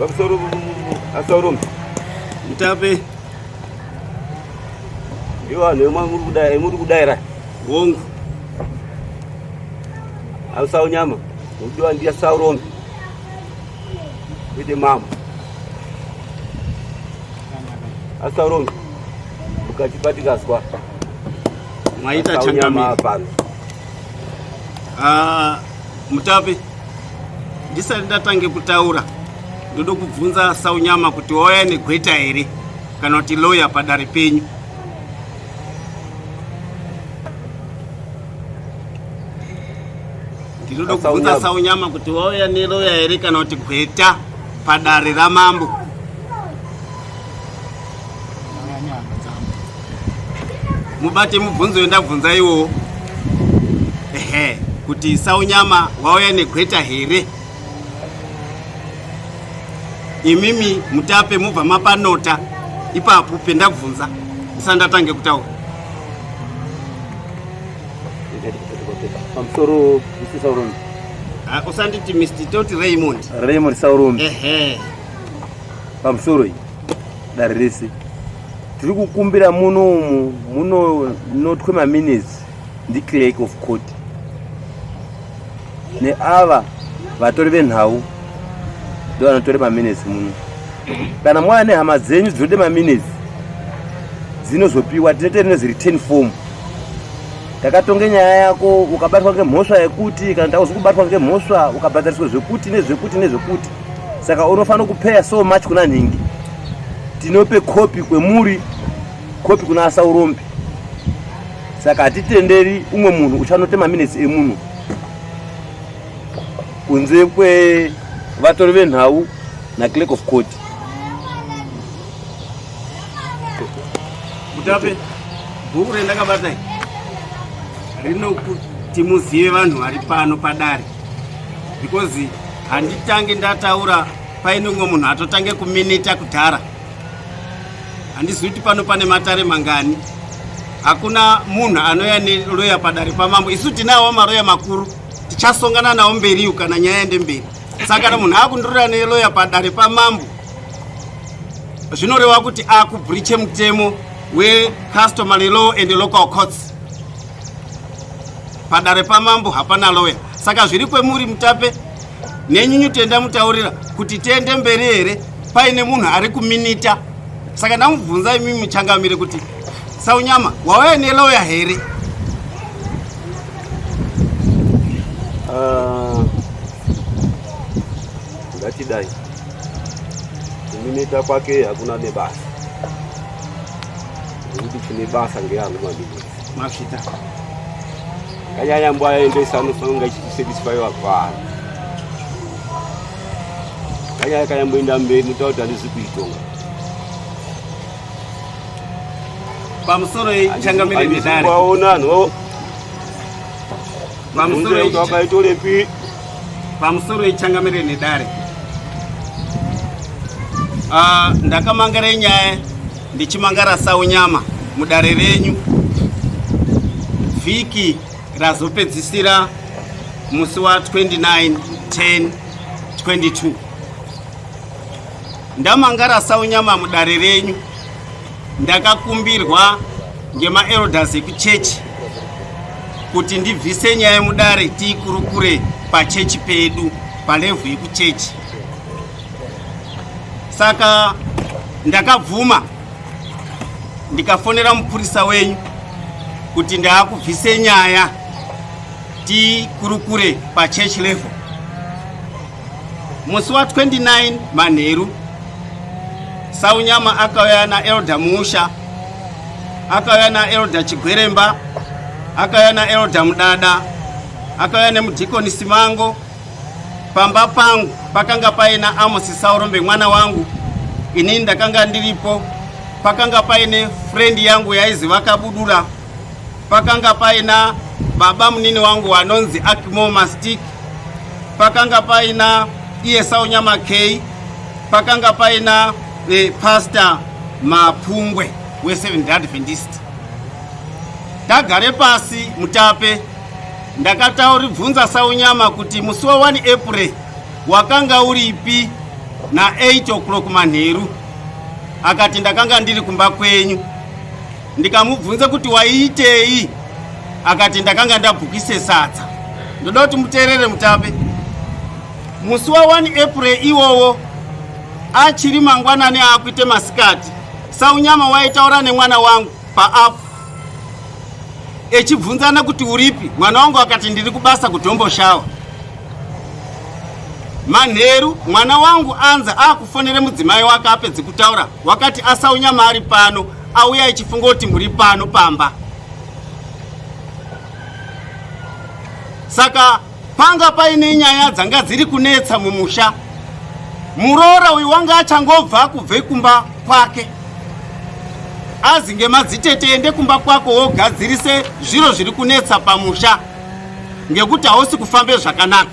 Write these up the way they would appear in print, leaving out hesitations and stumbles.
Pamusoro asaurombe. Mutape. Ndivo vanhu vemuri kudai muri kudaira. Hongu. Ausaunyama. Mudiwa ndiya saurombe. Kwete mama. Asaurombe. Mukachibatikazwa. Mwaita changamire. Pano. Ah, Mutape, ndisati ndatange kutaura ndoda kubvunza Saunyama kuti wauya negweta here kana kuti lawyer padare penyu. Ndinoda kubvunza Saunyama kuti wauya neloya here kana kuti gweta padare ramambo. Mubate mubvunzo wendabvunza iwowo. Ehe, kuti Saunyama wauya negweta here? Imimi Mutape mubva mapanota ipapo pendabvunza ndisati ndatange kutaura. Pamusoro Mr. Saurombe. Ah, usanditi Mr. Toti Raymond. Raymond Saurombe. Ehe. Pamusoro iyi dare rese tiri kukumbira muno umu munonotwe maminutes ndiclerk of court neava vatori venhau ndo vanotore maminutes muno. Kana mwana nehama dzenyu dzinode maminutes dzinozopiwa, tinoite rinozi return form. Takatonge nyaya yako ukabatwa ngemhosva yekuti kana tauzi kubatwa ngemhosva ukabhadhariswa zvekuti nezvekuti nezvekuti, saka unofanira kupeya so much kuna nhingi. Tinope kopi kwemuri, kopi kuna asaurombe. Saka hatitenderi umwe munhu uchanote maminutes emunhu kunze kwevatori venhau naclerk of court. Mutape, bhuku rendakabata rinokuti muzive vanhu vari pano padare, because handitange ndataura paine umwe munhu atotange kuminita kudhara. Handizivi kuti pano pane matare mangani. Hakuna munhu anouya neloya padare pamambo. Isu tinawo maroya makuru, tichasongana nawo mberiyo kana nyaya ende mberi. Saka kana munhu akundurira neloya padare pamambo, zvinoreva kuti akubreache mutemo wecustomary law and local courts. Padare pamambo hapana loya. Saka zviri kwemuri Mutape nenyunyu tenda mutaurira kuti tiende mberi here paine munhu ari kuminita. Saka ndamubvunza imi muchangamire kuti Saunyama wauya neloya here? Ngatidai kuminita kwake hakuna nebasa, nekuti chine basa ngeyangu maminitsi. Masvita. Kanyanya mbwa yaendesa anofanira kunge achisatisfaiwa kwaari. Kanyanya kanyamboenda mberi notaura kuti handizi kuitonga. Pamusoro changamire nedare. Waona anhu Pamusoro wakaitorepi? Pamusoro ichangamire nedare. Ndakamangara nyaya ndichimangara Saunyama mudare renyu vhiki razopedzisira musi wa 29 10 22. Ndamangara Saunyama mudare renyu, ndakakumbirwa ngemaelders ekuchechi kuti ndibvise nyaya mudare tiikurukure pachechi pedu palevhu yekuchechi. Saka ndakabvuma, ndikafonera mupurisa wenyu kuti ndaakubvise nyaya tikurukure pachurch level. Musi wa 29 manheru, Saunyama akauya naelder Musha, akauya naelder Chigweremba, akauya naelder Mudada, akauya nemudhikoni Simango. Pamba pangu pakanga paina Amos Saurombe mwana wangu, inini ndakanga ndiripo. Pakanga paine friend yangu yaizi Vakabudula, pakanga paina baba munini wangu wanonzi Akimo Mastik, pakanga paina iye Saunyama K, pakanga paina Pastor Mapungwe we7 Adventist. Tagare pasi Mutape, ndakatauribvunza Saunyama kuti musi wa 1 April wakanga uripi. Na8 o'clock manheru akati ndakanga ndiri kumba kwenyu. Ndikamubvunza kuti waiitei, akati ndakanga ndabhukise sadza. Ndoda kuti muteerere mutape. Musi wa 1 April iwowo achiri mangwanani aakuite masikati, Saunyama waitaura nemwana wangu paapp echibvunzana kuti uripi. Mwana wangu akati ndiri kubasa kuDomboshawa. Manheru mwana wangu anza akufonere mudzimai wake apedze kutaura, wakati aSaunyama ari pano, auya echifunga kuti muri pano pamba. Saka panga paine nyaya dzanga dziri kunetsa mumusha. Muroora uyu wanga achangobva kubve kumba kwake, azinge madzitete ende kumba kwako wogadzirise zviro zviri kunetsa pamusha ngekuti hausi kufambe zvakanaka.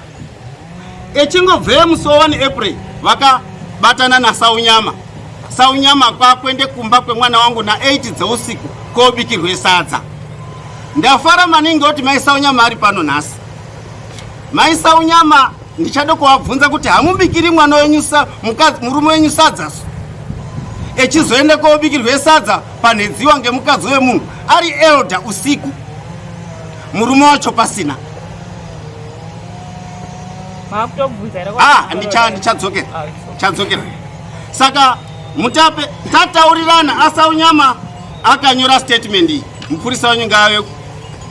Echingobveyo musi wa 1 April vakabatana naSaunyama. Saunyama kwakwende kumba kwemwana wangu na 8 dzeusiku kobikirwe sadza. Ndafara maningi kuti mai Saunyama ari pano nhasi. Mai Saunyama ndichada kuvabvunza kuti hamubikiri mwana wenyu mukadzi murume wenyu sadza su echizoenda kobikirwe sadza panhedziwa ngemukadzi wemunhu ari elder usiku murume wacho pasina. Ah, ndichadzokera chadzokera. Saka mutape tataurirana, aSaunyama akanyora statement iyi, mupurisa wenyu ngaave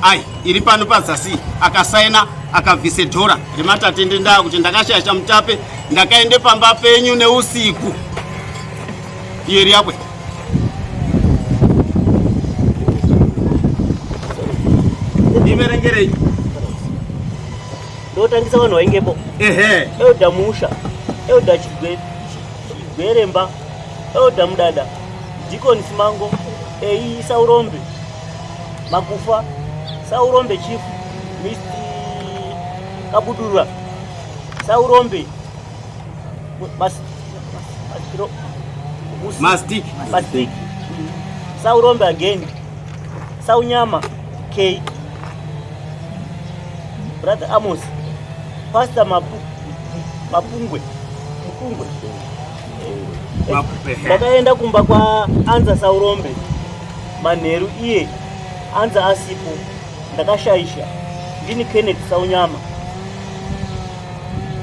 ai iri pano pazasi, akasaina akabvise dhora rematatende ndaa kuti ndakashaisha mutape, ndakaende pamba penyu neusiku. Iyo iri yakwe. Ndiverengerei. Ndotangisa vanhu vaingepo. Ehe. Elder Musha, Elder Chigweremba, Elder Mudada, Deacon Simango, Ei Saurombe, Makufa, Saurombe Chief, Mr. Kabudura, Saurombe, Mastic. Mastic. Saurombe again. Saunyama K. Brother Amos. Pastor Mapungwe. Mukungwe. Ndakaenda kumba kwa Anza Saurombe manheru iye Anza asipo, ndakashaisha. Ndini Kenneth Saunyama.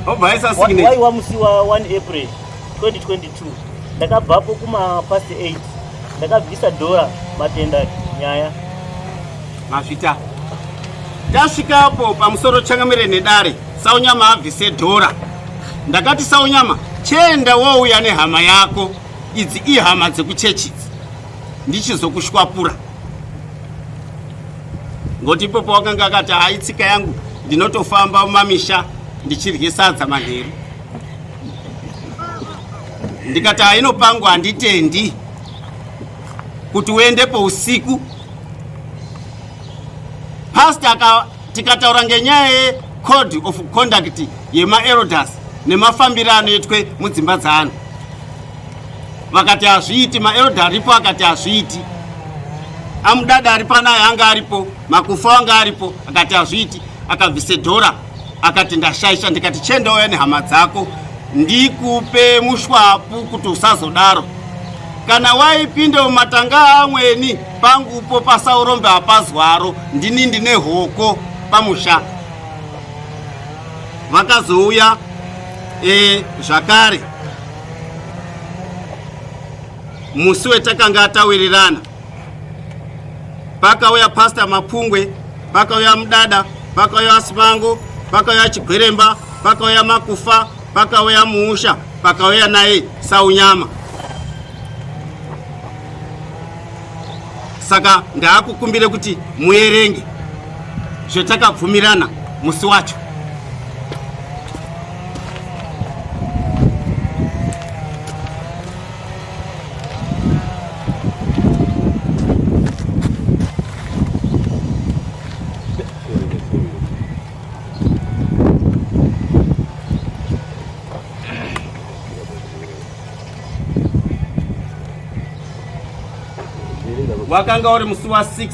Obva aisa signature. Waiwa musi wa 1 April 2022 ndakabvapo kuma past 8 ndakabvisa dhora matenda nyaya. Mazvita. Tasvikapo pamusoro changamire nedare, Saunyama abvise dhora. Ndakati Saunyama, chienda wouya nehama yako, idzi ihama dzekuchechi idzi, ndichizokushwapura. Ngoti ipopo wakanga akati hai tsika yangu ndinotofamba mumamisha ndichirye sadza manheru. Ndikati hainopangu handitendi kuti uendepo usiku. Pastor tikataura ngenyaya yecode of conduct yemaelders nemafambiro anoitwe mudzimba dzaanhu, vakati hazviiti. Maelder aripo akati hazviiti. Amudada ari panaye anga aripo, Makufa anga aripo akati hazviiti. Akabvise dhora akati ndashaisha. Ndikati chienda nehama dzako ndikupe mushwapu kuti usazodaro. Kana waipinde mumatanga amweni pangupo paSaurombe hapazwaro, ndini ndine hoko pamusha. Vakazouya zvakare musi wetakanga tawirirana, pakauya Pastor Mapungwe, pakauya Mudada, pakauya Simango, pakauya Chigweremba, pakauya Makufa, pakauya Muusha, pakauya naye Saunyama. Saka ndaakukumbire kuti muerenge zvetakabvumirana musi wacho. Wakanga uri musi wa 6.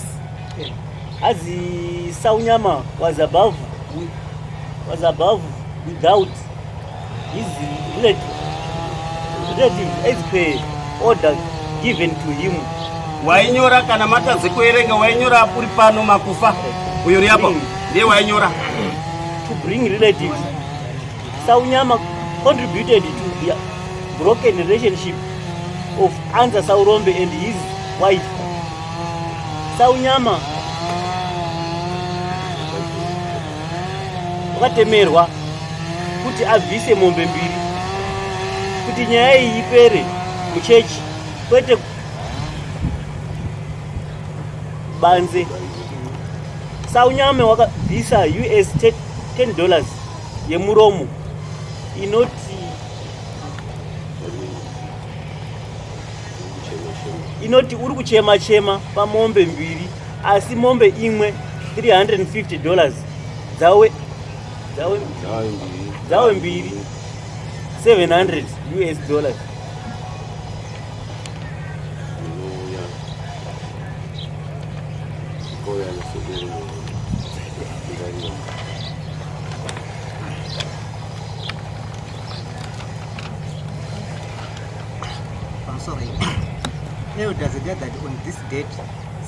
Azi Saunyama was above without his relative. relatives as per order given to him. Wainyora kana matadze kuerenga wainyora uri pano makufa uyo uri apa ndiye wainyora. To bring relatives. Saunyama contributed to the broken relationship of Anza Saurombe and his wife. Saunyama wakatemerwa kuti abvise mombe mbiri kuti nyaya iyi ipere muchechi kwete banze. Saunyama wakabvisa US 10 dollars yemuromo inoti inoti uri kuchema chema pamombe mbiri asi mombe imwe 350 dollars dzawe dzawe dzawe mbiri 700 US dollars. I'm sorry. Elders gathered on this date.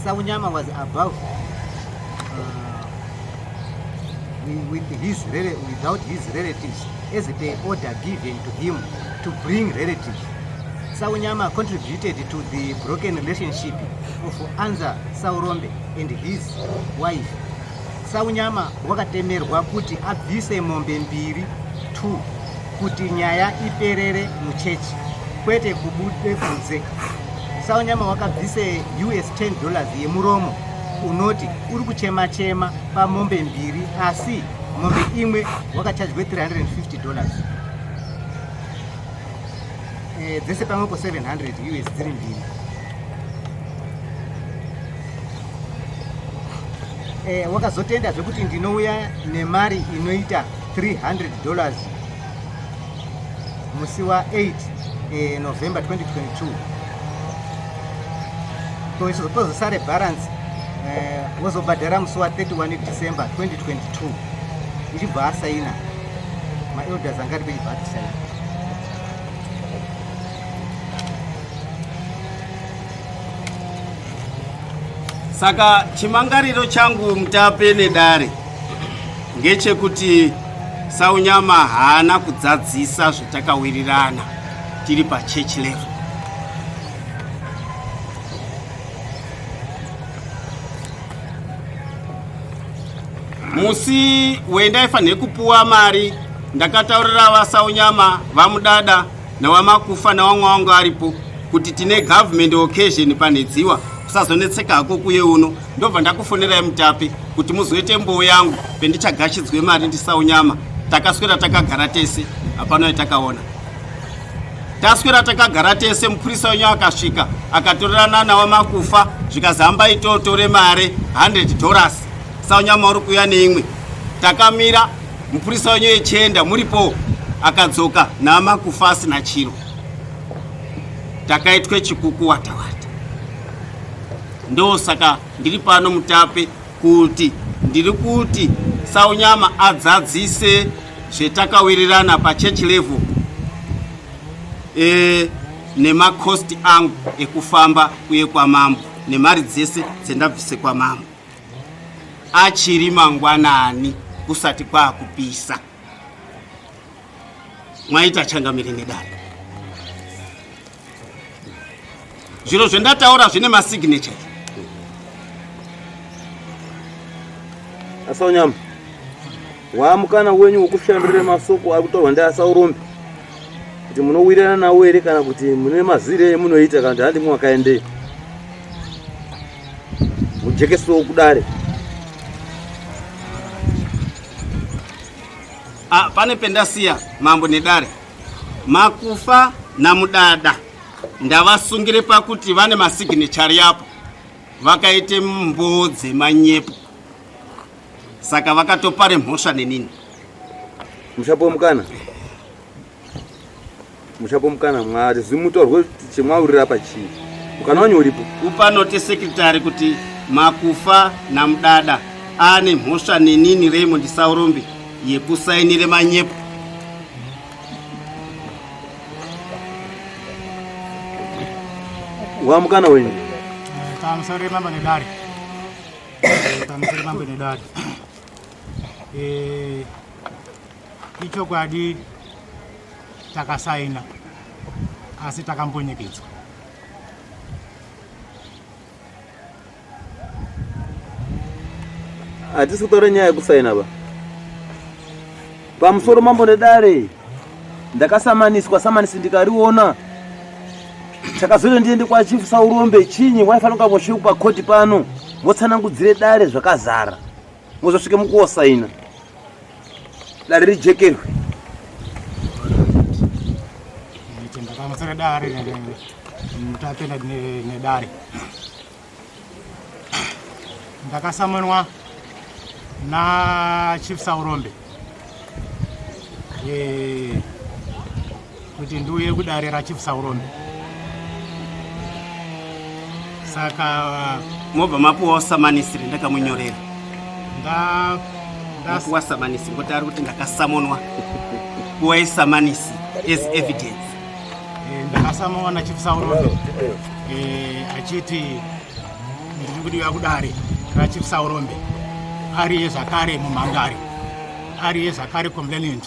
Saunyama was above with his without his relatives as per order given to him to bring relatives. Saunyama contributed to the broken relationship of Anza Saurombe and his wife. Saunyama wakatemerwa kuti abvise mombe mbiri 2 kuti nyaya iperere muchechi kwete kubude kunze. Saunyama wakabvise US 10 dollars yemuromo unoti uri kuchema chema pamombe mbiri asi mombe imwe wakachajwe 350 dollars dzese pamwepo 700 US dziri mbiri. Wakazotenda zvekuti ndinouya nemari inoita 300 dollars musi wa8 November 2022 pozosare balance wozobhadhara musi wa31 December 2022 ichibva asaina maelders anga ari pechibva atisaina. Saka chimangariro changu mutape nedare ngechekuti Saunyama haana kudzadzisa zvatakawirirana tiri pachurch level. Musi wendaifanire kupuwa mari ndakataurira vaSaunyama, vaMudada nawamakufa nawamwe wangu aripo kuti tine government occasion panhedziwa, kusazonetseka hako kuye uno. Ndobva ndakufonerai mutape kuti muzoite mboo yangu pendichagashidzwe mari ndiSaunyama. Takaswera takagara tese, hapana yatakaona. Taswera takagara tese, mupurisa wenyu akasvika akatorerana nawamakufa, zvikazamba itotore mari 100 dollars. Saunyama uri kuuya neimwe. Takamira mupurisa wenyu echienda muripo, akadzoka naamakufa asina chiro. Takaitwe chikuku watawata. Ndosaka ndiri pano mutape kuti ndiri kuti Saunyama adzadzise zvetakawirirana pachurch level nemakosti angu ekufamba uye kwamambo nemari dzese dzendabvise kwamambo achiri mangwanani kusati kwaakupisa. Mwaita changamire nedare. Zviro zvendataura zvine masignature. Asaunyama, wamukana wenyu wekushandurira masoko ari kutaurwa ndiasaurombe kuti munowirirana nawo here kana kuti mune mazire emunoita kana kuti handi mwakaendei mujekesewo kudare. Pane pendasiya mambo nedare. Makufa naMudada ndavasungire pakuti vane masignachari apo vakaite mboo dzemanyepo, saka vakatopare mhosva nenini. Mushapo mukana, mushapo mukana, mwari zimutorwe chemwaurira pachii mukana wanyu uripo. Upanoti sekretary kuti Makufa naMudada ane mhosva nenini Raymond Saurombe yekusainire manyepo. Wamukana wenyu. Pamusoro mambo nedare. Pamusoro mambo nedare. Eh, ichokwadi takasaina asi takambonyekidzwa. Hatisi kutaura nyaya yekusaina ba. Pamusoro mambo nedare ndakasamaniswa samanisi ndikariona chakazoita ndiende kwachief Saurombe chinyi waifanira kunga mosvika pakoti pano motsanangudzire dare zvakazara mozosvike mukuosaina dare rijekerwe. Pamusoro dare mutapenda nedare ndakasamonwa nachief Saurombe eh, kuti ndiuye kudare rachief Saurombe saka mobva mapuwawo samanisi rendakamunyorera ndapuwa samanisi ngokuti ari kuti ndakasamonwa puwai samanisi as evidence eh, ndakasamonwa nachief Saurombe eh, achiti ndiri kudiwa kudare rachief Saurombe ariye zvakare mumhangari ariye zvakare complainant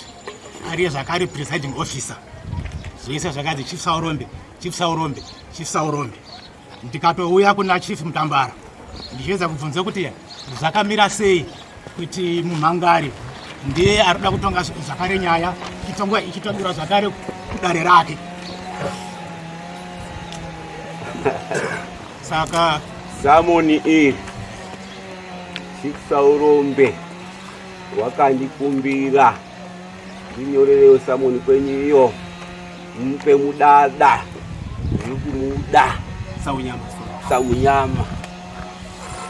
ariye zvakare presiding officer zvese zvakanzi chief Saurombe chief Saurombe chief Saurombe ndikatouya kuna chief Mutambara ndichiedza kubvunza kuti zvakamira sei kuti mumhangari ndiye ari kuda kutonga zvakare nyaya itongwa ichitongera zvakare kudare rake saka samoni iri chief Saurombe wakandikumbira ndinyorerewo samoni kwenyu iyo mupe mudada ndiri kumuda Saunyama Saunyama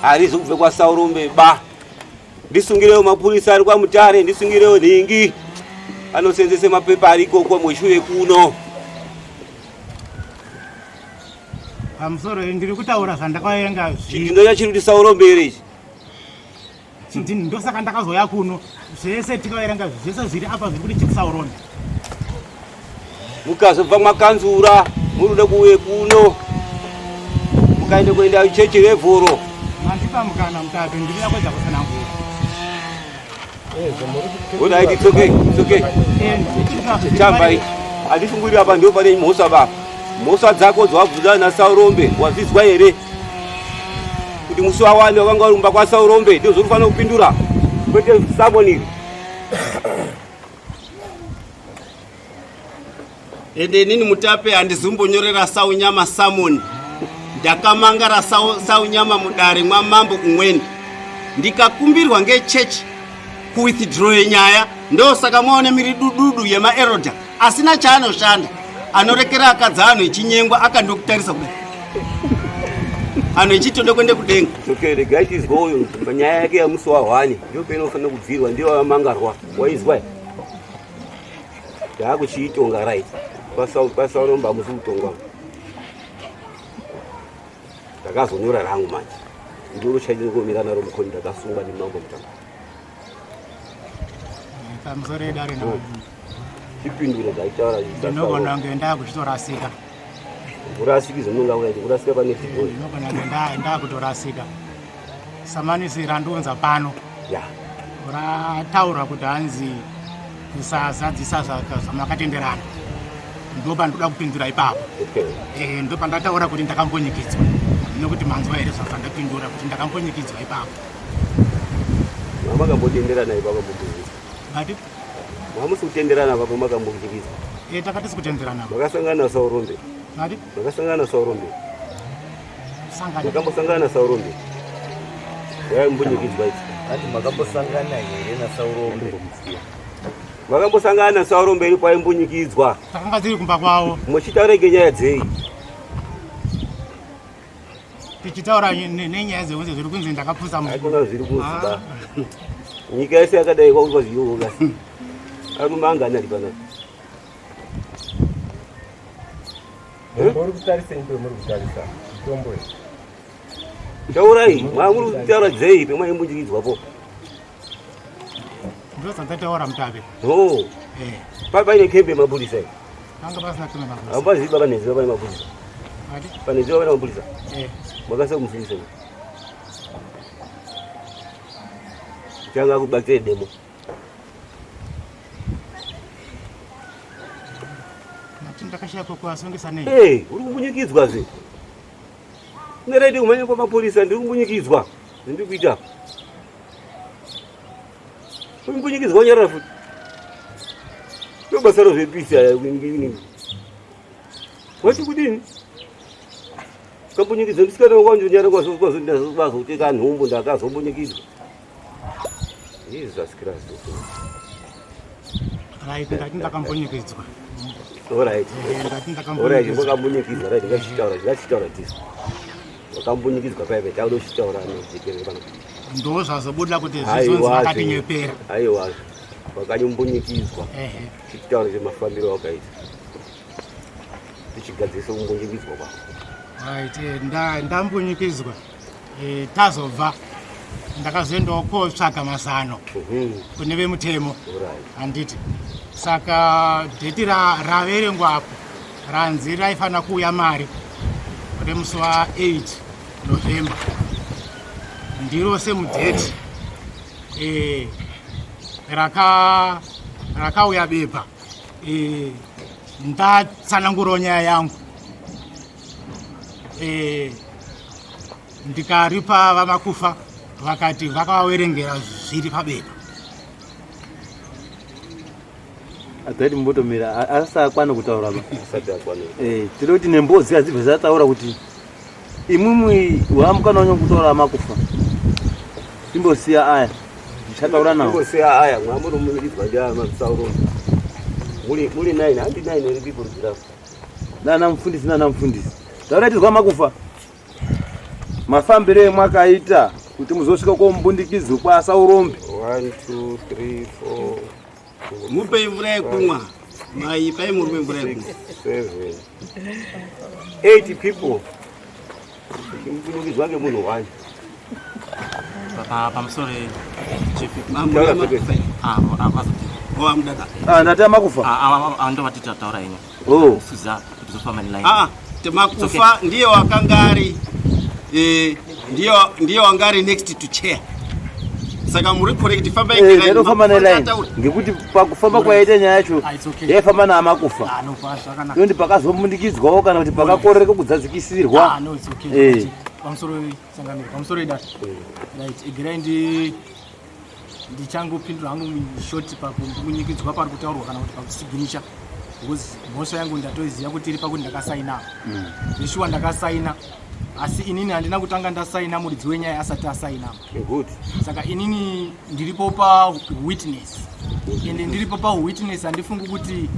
harizi kubve kwaSaurombe ba ndisungirewo mapurisa ari kwaMutare ndisungirewo nhingi anosenzese mapepa ari ikoko mushure kuno pamusoro ndiri kutaura zvandakaverenga chidhindo chachiri kuti Saurombe here ichi chidhini ndosaka ndakazouya kuno zvese tikaverenga zvese zviri apa zviri kuti chief Saurombe mukazobva mwakanzura murude kuuye kuno mukaende kuenda chechi revhoro mandipa mukana mutape ndiri kuedza kutsanangura Alright, it's okay, it's okay. Chamba ichi. Handifunguri apa ndipo pane mhosva ba. Mhosva dzako dzawabvunza naSaurombe wazvizwa here? Kuti musi wawani wakanga uri mumba kwaSaurombe ndizvo zvinofanira kupindura. Kwete samoni iri. Ende inini Mutape handizombonyorera Saunyama samoni. Ndakamangara Saunyama mudare mwamambo umweni ndikakumbirwa ngechechi kuwithdrawe nyaya ndosaka mwaone miri dududu yemaeroda asina chaanoshanda anorekera akadzi anhu echinyengwa akandokutarisa kudai anhu echitoda kuende kudenga. Okay, regai tizwe uyu nyaya yake yamusi wahwani ndiyo painofanira kubvirwa ndiyo yamangarwa waizwa Taakuchiitonga right. Kwasauromba hamusi kutongwa. Ndakazonyora rangu manje. Ndiro chaidini kumira naro mukoni ndakasungwa nemambo mutamba. Pamusoro edare na. Chipindure ndaitaura. Ndinogona kunge ndakuchitorasika. Kurasiki zvinonga ukaita kurasika pane zvinhu. Ndinogona kunge ndakutorasika. Samanisi randiunza pano. Ya. Rataura kuti hanzi kusazadzisa zvamakatenderana. Ndopandinoda kupindura ipapo. Okay. Eh, ndopandataura kuti ndakambonyikidzwa. Nekuti manzwa here zvandapindura kuti ndakambonyikidzwa ipapo. Makambotenderana ipapo mubhizinesi. Mati? Mamusi kutenderana ipapo makambonyikidzwa. Eh, takati sikutenderana. Makasangana naSaurombe. Mati? Makasangana naSaurombe. Makambosangana naSaurombe. Waimbunyikidzwa ichi. Ati makambosangana here naSaurombe? Makambosangana naSaurombe iri kwaimbunyikidzwa. Takanga tiri kumba kwavo. Muchitaura nyaya dzei? Tichitaura nenyaya dzekunzi zviri kunzi ndakapusa munhu. Hakuna zviri kunzi ba. Nyika yese yakadai kwakuitwa zviyovo kasi. Arume angani ari panapa? Muri kutarisa imbe muri kutarisa mitombo iyi. Taurai, mwamuri kutaura dzei pemwaimbunyikidzwa po? Ndozvandataura Mutape. No. Eh. Paine kembe mapurisa iyi. Panga pasina kembe mapurisa. Hapazivi baba neziva pane mapurisa. Pane zuva wakaenda kumapurisa? Eh. Makasa kumusungisa. Changa kubatire demo. Ndakashaya kwekuasungisa nei? Eh, uri kumbunyikidzwa zve. Neready kumhanya kwamapurisa ndiri kumbunyikidzwa. Zvandiri kuita. Kumbunyikidzwa nyarara futi. Ndo basa rozvepisi aya kuingi. Wati kudini? Kambunyikidzwa musikana wangu nyara kwazo kwazo ndazoteka nhumbu ndakazombunyikidzwa. Jesus Christ. Right, ndati ndakambunyikidzwa. Alright. Ndati ndakambunyikidzwa. Wakambunyikidzwa, right, ngachitaura, ngachitaura tisu. Wakambunyikidzwa paipe, tauda uchitaura nejekerere pano. Ndo zvazobuda kuti zvizonzi vakatinyepera. Aiwa. Wakanyombunyikidzwa. Ehe. Chitaura chemafambiro awakaita. Tichigadzirisa kumbunyikidzwa kwako. Right, eh, ndambunyikidzwa. E, tazobva ndakazoendawo kotsvaga mazano mhm. kune vemutemo handiti saka dheti raverengwa apo ranzi raifanira kuuya mari remusi wa8 november ndiro semudheti e, rakauya bepa e, ndatsanangurawo nyaya yangu e, ndikaripa vamakufa vakati vakavaverengera zviri pabepa Agadi mbotomira asakwana kutaura ba. Eh, tiri kuti nembodzi adzibve dzataura kuti imwimwi wamukana wanyu kutaura makufa. Timbosiya aya. Ndichataura nawo. Timbosiya aya mwamuri munyikizwa ndi masauro. Muli muli 9 handi 9 iri people zirapo. Nana mufundisi nana mufundisi. Taura tizwa makufa. Mafambiro emwakaita kuti muzosvika kombundikidzo kwaSaurombe. 1 2 3 4 Mupei mvura yekumwa. Mai pai murume mvura yekumwa. 7 8 people. Chimbundikidzwa ngemunhu one. Pamusoro chief. Mambo Ah, ndati amakufa. Ah, ah, ndo vatita taura henyu. Oh. Suza kuti zofamba neline. Ah, temakufa ndiye wakanga ari eh, ndiye ndiye wanga ari next to chair. Saka muri correct famba Eh, ndinofamba neline ngekuti pakufamba kwaita nyaya yacho Ah, it's okay. yaifamba naamakufa Ah, no, pa zvakanaka. ndondi pakazombundikidzwawo kana kuti pakakorereka kudzadzikisirwa Ah, no, it's okay. Eh. Pamusoro sangamira, pamusoro idata. Right, igirai ndi ndichangopindura hangu short pakunyikidzwa pari kutaurwa kana kuti pakusiginicha because mhosva yangu ndatoiziva kuti iri pakuti ndakasaina zveshuwa ndakasaina asi inini handina kutanga ndasaina muridzi wenyaya asati asaina Good. saka inini ndiripo pawitness ende ndiripo pawitness handifungi kuti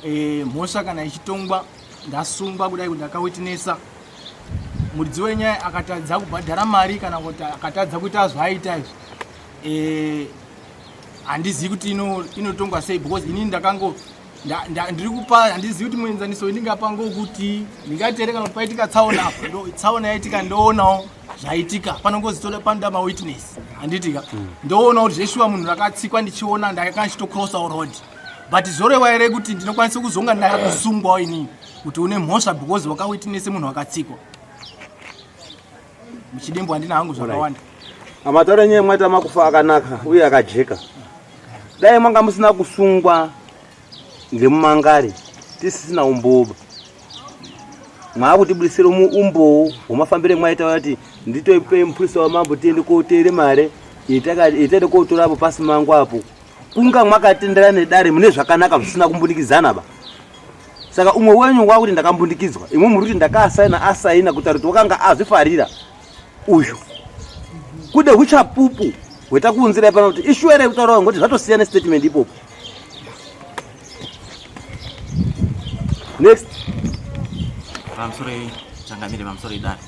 eh, mhosva kana ichitongwa ndasungwa kudai kuti ndakawitnessa muridzi wenyaya akatadza kubhadhara mari kana kuti akatadza kuita zvaaita izvi eh, handizivi kuti inotongwa sei because inini ndakango ndiri kupa handizivi kuti muenzaniso wendingapa ngokuti ndingatere kana kuti paitika tsaona apo tsaona yaitika ndoonawo zvaitika panongozi toda panoda mawitness handitika ndoonawo kuti zveshuwa munhu rakatsikwa ndichiona ndakanga ndichitocrossawo road but zvorewa here kuti ndinokwanisa kuzonga ndakakusungwawo inini kuti une mhosva because wakawitness munhu akatsikwa muchidimbu handina hangu zvakawanda Amataura nyaya mwaita makufa akanaka uye akajeka. Dai mwanga musina kusungwa ngemumangari tisisina umboba. Mwakutibudisira umbowo hwemafambiro emwaita kuti nditope mupurisa wamambo tiende kotere mare itaende kotora apo pasi mangu apo. Kunga mwakatenderana nedare mune zvakanaka zvisina kumbunikidzana ba. Saka umwe wenyu wakuti ndakambundikidzwa, imwe muri kuti ndakaasaina asaina kutaura kuti wakanga azvifarira uyu. Kude huchapupu hwetakuunzirai pano kuti ishuwa here kutaura ngokuti zvatosiyana statement ipopo. Next. Pamusoro changamire, pamusoro idare.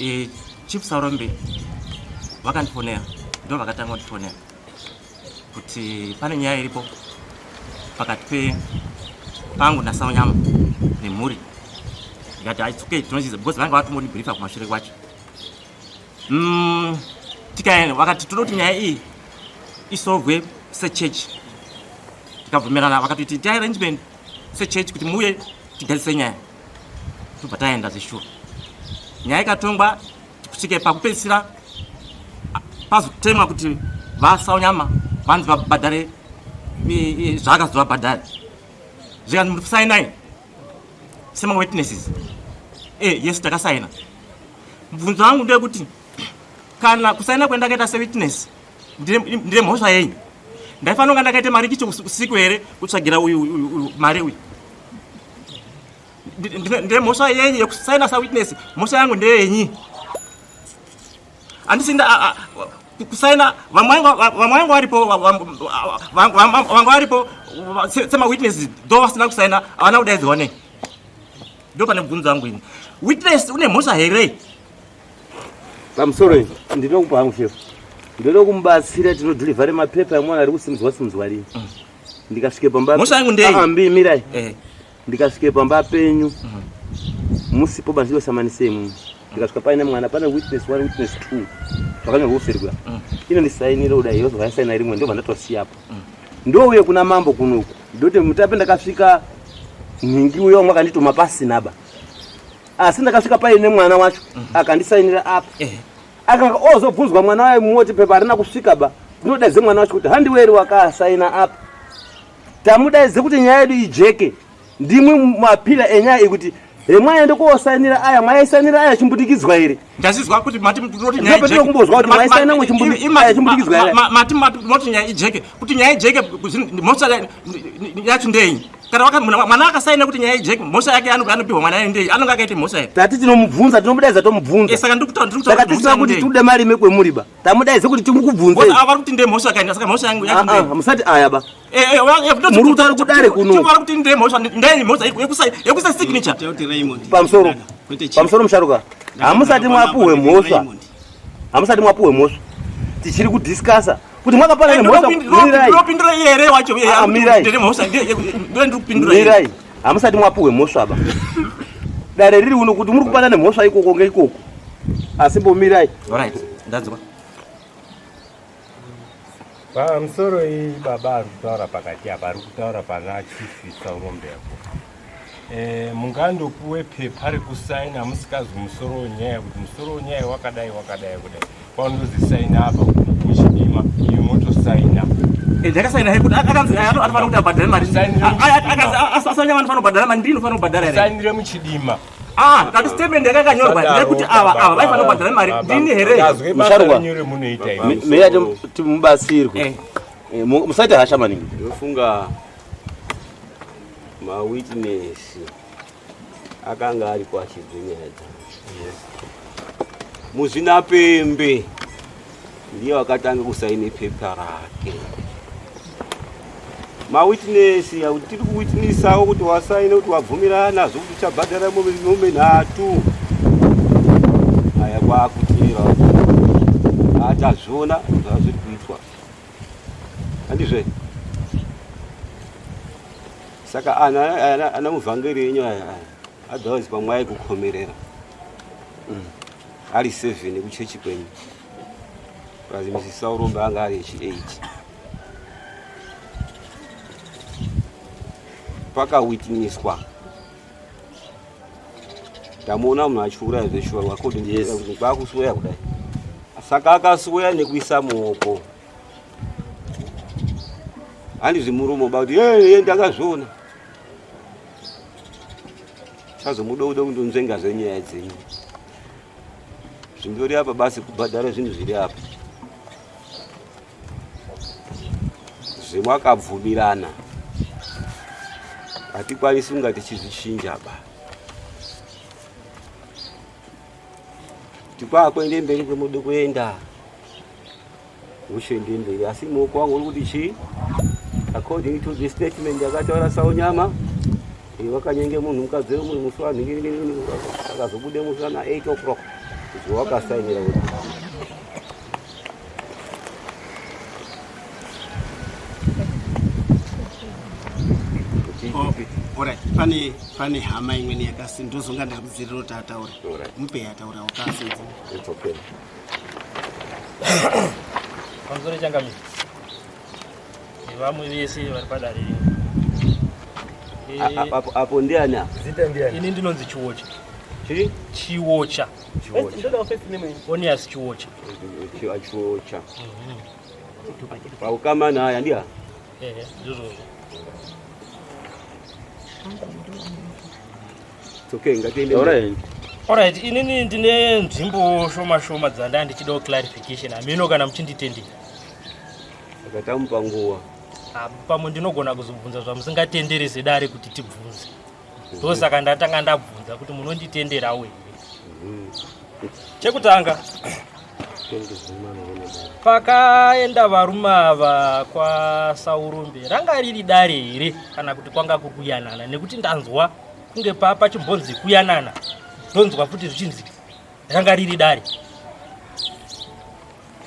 Eh, Chief Saurombe vakandifonera, ndo vakatanga kundifonera kuti pane nyaya iripo pakati pe pangu naSaunyama nemhuri. Ndikati it's okay, tinoziza because vanga vatombondibriefa kumashure kwacho. Tikaenda vakati toda kuti nyaya iyi isolvwe sechurch. Tikabvumirana vakati tiite arrangement sechurch kuti muuye tigadzirise nyaya. Tobva taenda zveshuwa. Nyaya ikatongwa kusvike pakupedzisira pazotemwa kuti vaSaunyama vanzi vabhadhare zvaakazovabhadhare. Zvikanzi muri kusainai semawitnesses. Eh, yes takasaina. Mubvunzo wangu ndewekuti kana kusaina kwendakaita sewitness ndine mhosva yenyu ndaifanira kunga ndakaita mari kicho usiku here kutsvagira uyu uyu mari uyu ndine mhosva yenyu yekusaina sawitness mhosva yangu ndeyenyi handisi kusaina vamwe vangu varipo vanga varipo semawitness do vasina kusaina havana kudaidzwa nei ndo pane mubvunzo wangu ini witness une mhosva here Pamusoro iyi ndinokupa hangu shefu. Ndoda kumubatsira tinodhilivhare mapepa emwana ari kusimudzwa simudzwa rini. Ndikasvike pamba. Mhosva yangu ndei? Ah, mbi mirai. Eh. Ndikasvike pamba penyu. Musipo bandiro samanisei mu. Ndikasvika paine mwana pane witness 1 witness 2. Zvakanyorwa kuseri kuya. Inondisainira kudai yozobva yasaina rimwe ndobva ndatosiyapo. Ndouye kuna mambo kunoku. Ndoti mutape ndakasvika nhingi uyo mwakandituma pasina ba. Asi ndakasvika paine mwana wacho akandisainira apa. Akanga ozobvunzwa mwana waye mumoti pepa harina kusvika ba. Ndinodaidze mwana wacho kuti handiweri wakasaina apa. Tamudaidze kuti nyaya yedu ijeke. Ndimwe mapila enyaya iyi kuti hemwaende kosainira aya mwaisainira aya chimbudikidzwa here? Ndazvizwa kuti mati munoti nyaya ijeke. Ndinokumbozwa kuti mwaisaina mwe chimbudikidzwa here? Mati munoti nyaya ijeke. Kuti nyaya ijeke mhosva yacho ndeyenyi? Kana waka mwana akasaina kuti nyaya ijeke mhosva yake anopihwa mwana ndeyi? Anonga akaita mhosva here? Tati tinomubvunza tinomudaidza tomubvunza. Saka ndiri kutaura Saka tisina kuti tikude marime kwemuri ba. Tamudaidze kuti timukubvunze. Ava vari kuti ndeye mhosva kaini saka mhosva yangu yacho ndeyi? Musati aya ba. Muri kutaura kudare kuno. Vari kuti ndeye mhosva ndeye mhosva yekusa signature. Pamusoro. Pamusoro musharuka. Hamusati mwapuhwe mhosva. Hamusati mwapuhwe mhosva. Tichiri kudiscussa kuti mwakapana nemhosva. Mirai. Ndinopindura iye here wacho? Mirai. Ndine mhosva ndiye ndiri kupindura. Mirai. Hamusati mwapuhwe mhosva ba. Dare riri uno kuti muri kupana nemhosva ikoko ngeikoko. Asi mbomirai. All right. Ndanzwa. Pamusoro iyi baba ari kutaura pakati apa ari kutaura pana chief Saurombe apo. Mungandopuwe pepa rekusaina musikazwi musoro wenyaya kuti musoro wenyaya wakadai wakadai kudai. Paunozisaina apa muchidima iwe motosaina. Ndakasaina here kuti akanzi anofanira kuti abhadhare mari. Akanzi asanya vanhu fanira kubhadhara mari ndini unofanira kubhadhara here? Sainire muchidima. Tati statement yanga yakanyorwa ndeyekuti ava vaifanira kubhadhara mari ndini here? Musharukwa. Meya timubatsirwe. Musaite hasha maningi. Ndofunga mawitness akanga ari kwachibve nyaya dzacho. Muzvinapembe ndiye wakatanga kusaine pepa rake. Mawitness tiri kuwitnessawo kuti wasaine kuti wabvumirana nazvo kuti uchabhadhara mombe 3. Aya kwakutera atazviona zvazviri kuitwa. Handizve? Saka ana muvhangeri yenyu aya otherwise pamwe aikukomerera. Ari 7 kuchechi kwenyu. Plus Mrs. Saurombe anga ari echi 8. Pakawitnesswa. Tamuona munhu achiuraya zveshuwa according to yes. Kwakusuya kudai. Saka akasuya nekuisa muoko. Handizvi murumo ba kuti hey, ndakazviona. Chazomuda kuda kundonzvenga zvenyaya dzenyu. Zvindori apa basi kubhadhara zvinhu zviri apa. Zvemwakabvumirana hatikwanisi kunga tichizvichinja ba. Tikwakuende mberi kwemude kuenda. Ushende mberi asi muoko wangu uri kuti chii? According to the statement yakataura Saunyama, wakanyenge munhu mukadzi wemunhu musi wa nhingi akazobude musi wana 8 o'clock. Zuva wakasainira kuti Alright, pane hama imweni yakasi ndozonga ndakudzirira kuti ataure. Mupe ataura wakasidza. It's okay. Pamusoro changamire nevamwe vese vari padare rino. Apo ndiani apa? Zita ndiani? Ini ndinonzi Chiwoche. Chii? Chiwocha. Onias Chiwocha. Chiwocha. Paukama naye andiya? Ehe, ndizvozvo. It's okay, ngatiende. Alright. Alright, inini ndine nzvimbo shoma shoma dzanda ndichidawo clarification. Hameno kana muchinditendera. Saka tamupa nguva. Ah, pamwe ndinogona kuzobvunza zvamusingatendere sedare kuti tibvunze. Ndosaka ndatanga ndabvunza kuti munonditenderawo here. Chekutanga, pakaenda varume ava kwaSaurombe ranga riri dare here kana kuti kwanga kuri kuyanana? Nekuti ndanzwa kunge pachimbonzi kuyanana, ndonzwa futi zvichinzi ranga riri dare.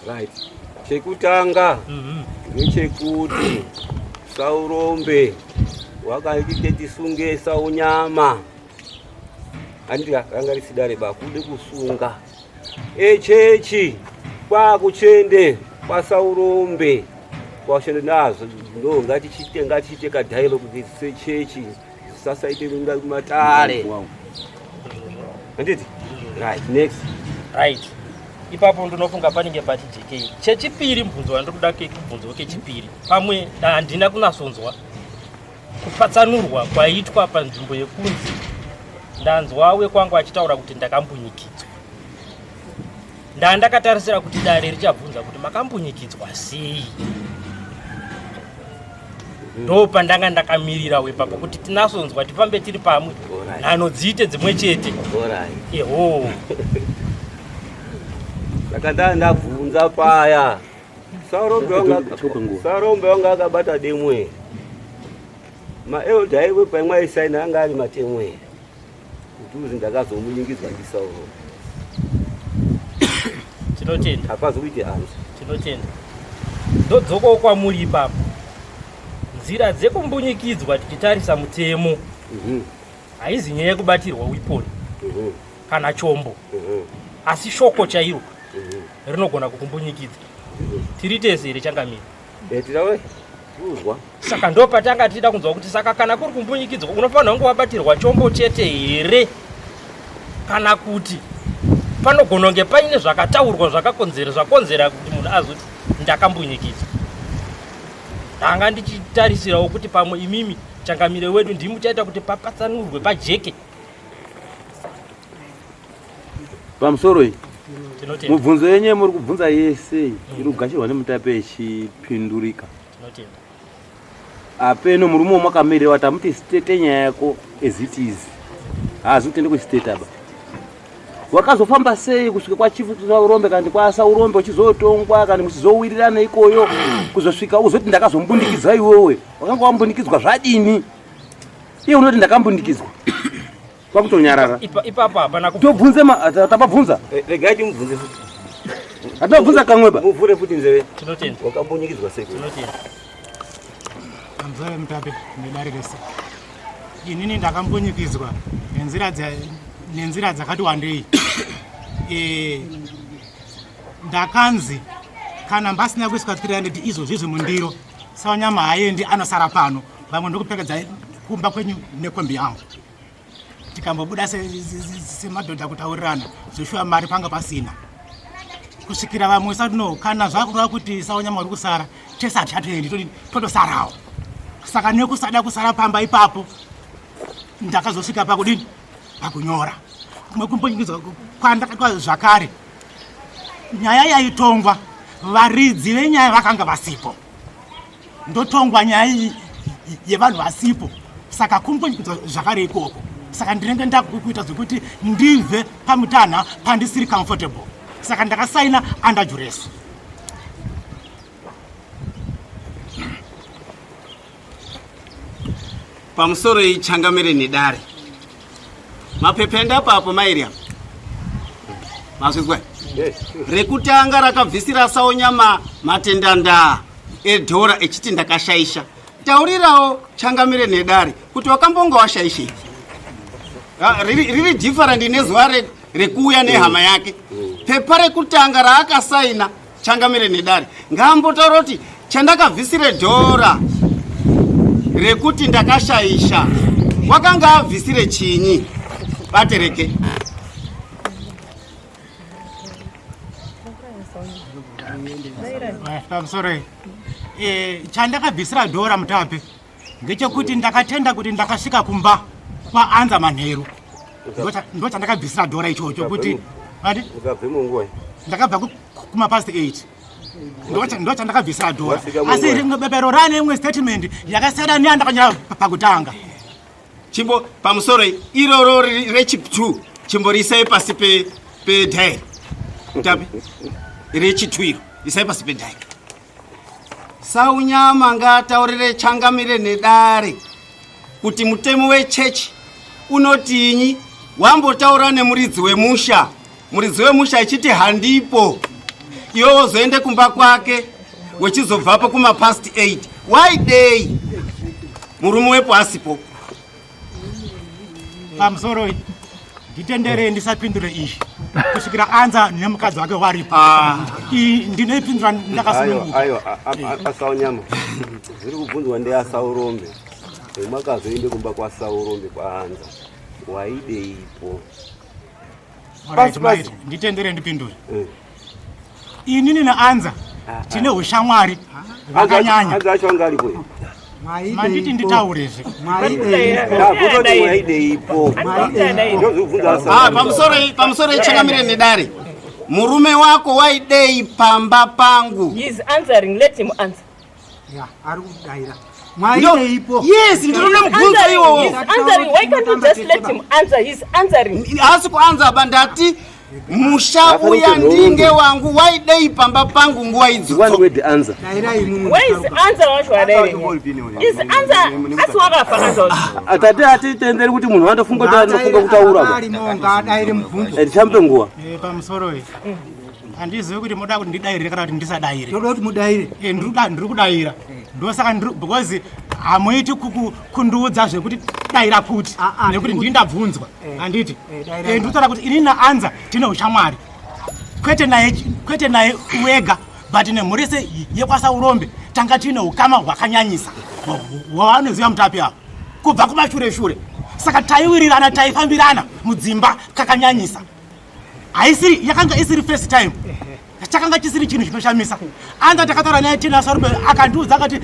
Right. Chekutanga ndechekuti Saurombe wakaiti tisunge Saunyama. Handiti ranga risi dare ba kude kusunga. Echechi kwakuchende kwaSaurombe kwashende nazvo ndo ngatichiite ngatichiite ka dialogue kuti sechechi sasaite kunga matare. Handiti? Right, next. Right. Ipapo ndinofunga panenge pati jekei. Chechipiri mubvunzo wandiri kuda kubvunzwa kechipiri. Pamwe handina kunasonzwa kupatsanurwa kwaitwa panzvimbo yekunzi ndanzwa wekwangu achitaura kuti ndakambunyikidzwa. Ndandakatarisira kuti dare richabvunza kuti makambunyikidzwa sei. Ndo pandanga ndakamirira wepapo kuti tinasonzwa tifambe tiri pamwe nhano dziite dzimwe chete. Eho. Saka ndaa ndabvunza paya. Saurombe wanga akabata demwe. Maelder aiwe paimwe aisaina anga ari matemwe. Kuti uzi ndakazomunyingidzwa ndiSaurombe. Tinotenda. Hapazi kuite answer. Tinotenda. Ndodzokawo kwamuri ipapo. Nzira dzekumbunyikidzwa tichitarisa mutemo haizi nyaya yekubatirwa weapon kana chombo, asi shoko chairo rinogona kukumbunyikidza. Tiri tese here changamire? Saka ndo patanga tichida kunzwa kuti saka kana kuri kumbunyikidzwa unofanira kunge wabatirwa chombo chete here, kana kuti panogona kunge paine zvakataurwa zvakakonzera zvakonzera kuti munhu azoti ndakambunyikidzwa. Ndanga ndichitarisirawo kuti pamwe imimi changamire wedu ndimi muchaita kuti papatsanurwe pajeke. Pamusoro iyi mubvunzo yenyu yemuri kubvunza yese iri kugashirwa nemutape ichipindurika. Apeno murume wamwakamirira wati amuti state nyaya yako as it is. Haazi kutende kuistate aba. Wakazofamba sei kusvika kwachief Saurombe kana kwaSaurombe uchizotongwa kana muchizowirirana ikoyo kuzosvika uzoti ndakazombundikidzwa iwewe. Wakanga wambundikidzwa zvadini? Iye unoti ndakambundikidzwa. Kwakutonyarara. Ipapo hapana tobvunze tapabvunza. Regai timubvunze futi. Hatinobvunza kamwe ba. Muvhure futi nzeve. Tinotenda. Wakambunyikidzwa sei? Tinotenda. Amzore mutape nedare rese. Inini ndakambunyikidzwa nenzira nenzira dzakati wandei. Ndakanzi kana mbasina kuiswa 300 izvozvizvi mundiro sawanyama haaendi anosara pano, vamwe ndokupfekedza kumba kwenyu nekombi yangu. Tikambobuda semadhodha kutaurirana zveshuwa mari panga pasina kusvikira vamwe sati no, kana zvakureva kuti sawanyama uri kusara tese hatichatoendi totosarawo. Saka nekusada kusara pamba ipapo ndakazosvika pakudini pakunyora kumwe kumbonyikidzwa kwandakatwa zvakare. Nyaya yaitongwa varidzi venyaya vakanga vasipo, ndotongwa nyaya yevanhu vasipo, saka kumbonyikidzwa zvakare ikoko. Saka ndinenge ndakuita zvekuti ndibve pamutanha pandisiri comfortable, saka ndakasaina under duress. Pamusoro iyi changamire nedare mapepa endapo apo mairi apo mazvizwa rekutanga rakabvisira Saunyama matendandaa edhora echiti ndakashaisha. Taurirawo changamire nedare kuti wakambonga washaishei. Riri different nezuva rekuuya nehama yake. Pepa rekutanga raakasaina changamire nedare ngaambotaura kuti chandakabvisire dhora rekuti ndakashaisha wakanga abvisire chinyi batereke. Pamusoro eh, chandakabvisira dhora mutape ngechekuti ndakatenda kuti ndakasvika kumba kwaanza manheru ndo chandakabvisira dhora ichocho kuti ndakabva kumapast 8 ndo chandakabvisira dhora asi rimwe bebero rane imwe statement yakasiyana neyandakanyora pakutanga Chimbo pamusoro iroro rechip 2 chimborisai pasi pe pedhairi. Mutape rechi 2 iro isai pasi pedhairi. Saunyama ngaataurire changamire nedare kuti mutemo wechechi unotinyi wambotaura nemuridzi wemusha muridzi wemusha achiti handipo iwe wozoende kumba kwake wechizobvapo kumapast 8 waidei murume wepo asipo pamusoro nditenderei ndisapindure izvi kusvikira anza nemukadzi wake waripo ah. ndinoipindura ndakasununguka ayo asaonyama zviri kubvunzwa ndeasaurombe makazoende kumba kwasaurombe kwaanza waideipo Nditendere ndipindure. Eh. Inini naAnza ah, ah. tine ushamwari hwakanyanya. Anza acho anga aripo. Manditi nditaurezve. Ah, pamusoro pamusoro ichangamire nedare. Murume wako waidei pamba pangu? He is answering, let him answer. Ya, ari kudaira. Mwaideipo? Yes, ndinoda mubvunzo iwowo. He's answering. Why can't you just let him answer? He's answering. Haasi kuanza ba ndati musha uya ndinge wangu waidei pamba pangu nguva idzodzo. One word answer. Dairai imwimwi. Where is answer wacho adaire? Is answer asi wakafa answer wacho. Atati atitenderi kuti munhu anofunga kuti anofunga kutaura ba. Arimo ngaadaire mubvunzo. Eh, Tichamupe nguva. Eh, pamusoro iyi handizivi kuti moda kuti ndidairire kana kuti ndisadaire Toda kuti mudaire. Eh, ndiri kudaira ndosaka because hamuiti kundiudza zvekuti daira kuti Ah, ah, nekuti ndini ndabvunzwa Eh. handiti Eh, daira. Eh, ndikutaura kuti inini naanza tine ushamwari kwete naye kwete naye wega but nemhuri yese yekwasaurombe tanga tiine ukama hwakanyanyisa hwavanoziva mutapi avo kubva kumashure shure saka taiwirirana taifambirana mudzimba kakanyanyisa haisiri yakanga isiri first time chakanga chisiri chinhu chinoshamisa anza takataura naye tina sarume akandiudza akati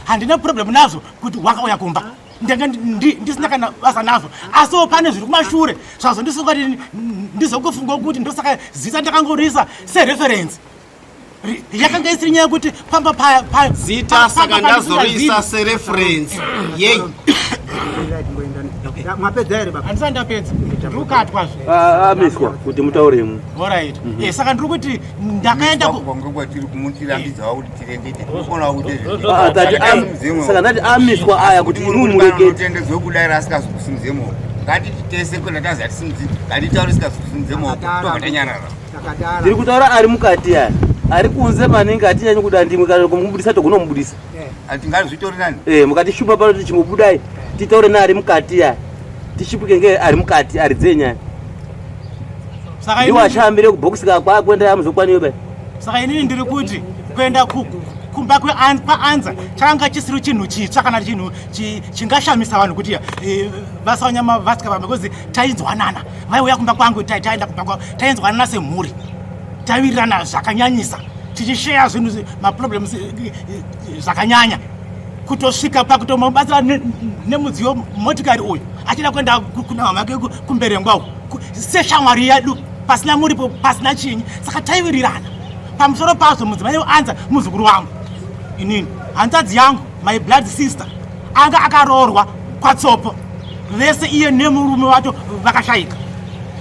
handina problem nazvo kuti wakauya kumba ndanga ndisina kana basa nazvo asiwo pane zviri kumashure zvazvo ndisingati ndizokufunga kuti ndosaka zita ndakangorisa sereference yakanga isiri nyaya yekuti pamba paya paya zita saka ndazoriisa sereference yei Mwapedza here baba? Handisati ndapedza. Ndiri kukatwa zve. Ah, amiswa kuti mutaure imwe. Alright. Eh, saka ndiri kuti ndakaenda ku kwange kwatiri kumutirambidzawo kuti tirengete tinokona kuti Ah, tati saka ndati amiswa aya kuti imwe murekete. Tendedzwe kudaira asikazokusimudze maoko. Ngatiti tese kwenda tazi atisimudzi ngatitaure asikazokusimudze maoko tobva tanyarara. Tiri kutaura ari mukati aya. Ari kunze maningi hatinyanyi kuda ndimwe kana kumubudisa togonomubudisa. Tingazvitori nani? Eh, mukatishupa pano kuti chingobudai titaure neari mukati aya. Tishupuke nge ari mukati ari dzenyaya. Saka Ndiwo achaambire kubhokisi kakwa kwenda yamuzokwaniyo bai. Saka inini ndiri kuti kuenda kumba kwaanza chakanga chisiri chinhu chitsva kana chinhu chingashamisa vanhu kuti eh, vasanyama vasika vamwe because tainzwanana vaiuya kumba kwangu taenda kumba kwavo tainzwanana semhuri taiwirirana zvakanyanyisa tichisheya zvinhu maproblems eh, eh, zvakanyanya kutosvika pakutomubatsira nemudziyo motikari uyu achida kuenda kuna mama ake kumberengwa uku seshamwari yedu pasina muripo pasina chinyi saka taiwirirana pamusoro pazvo mudzimai anza muzukuru wangu inini hanzvadzi yangu my blood sister anga akaroorwa kwatsopo vese iye nemurume wacho vakashaika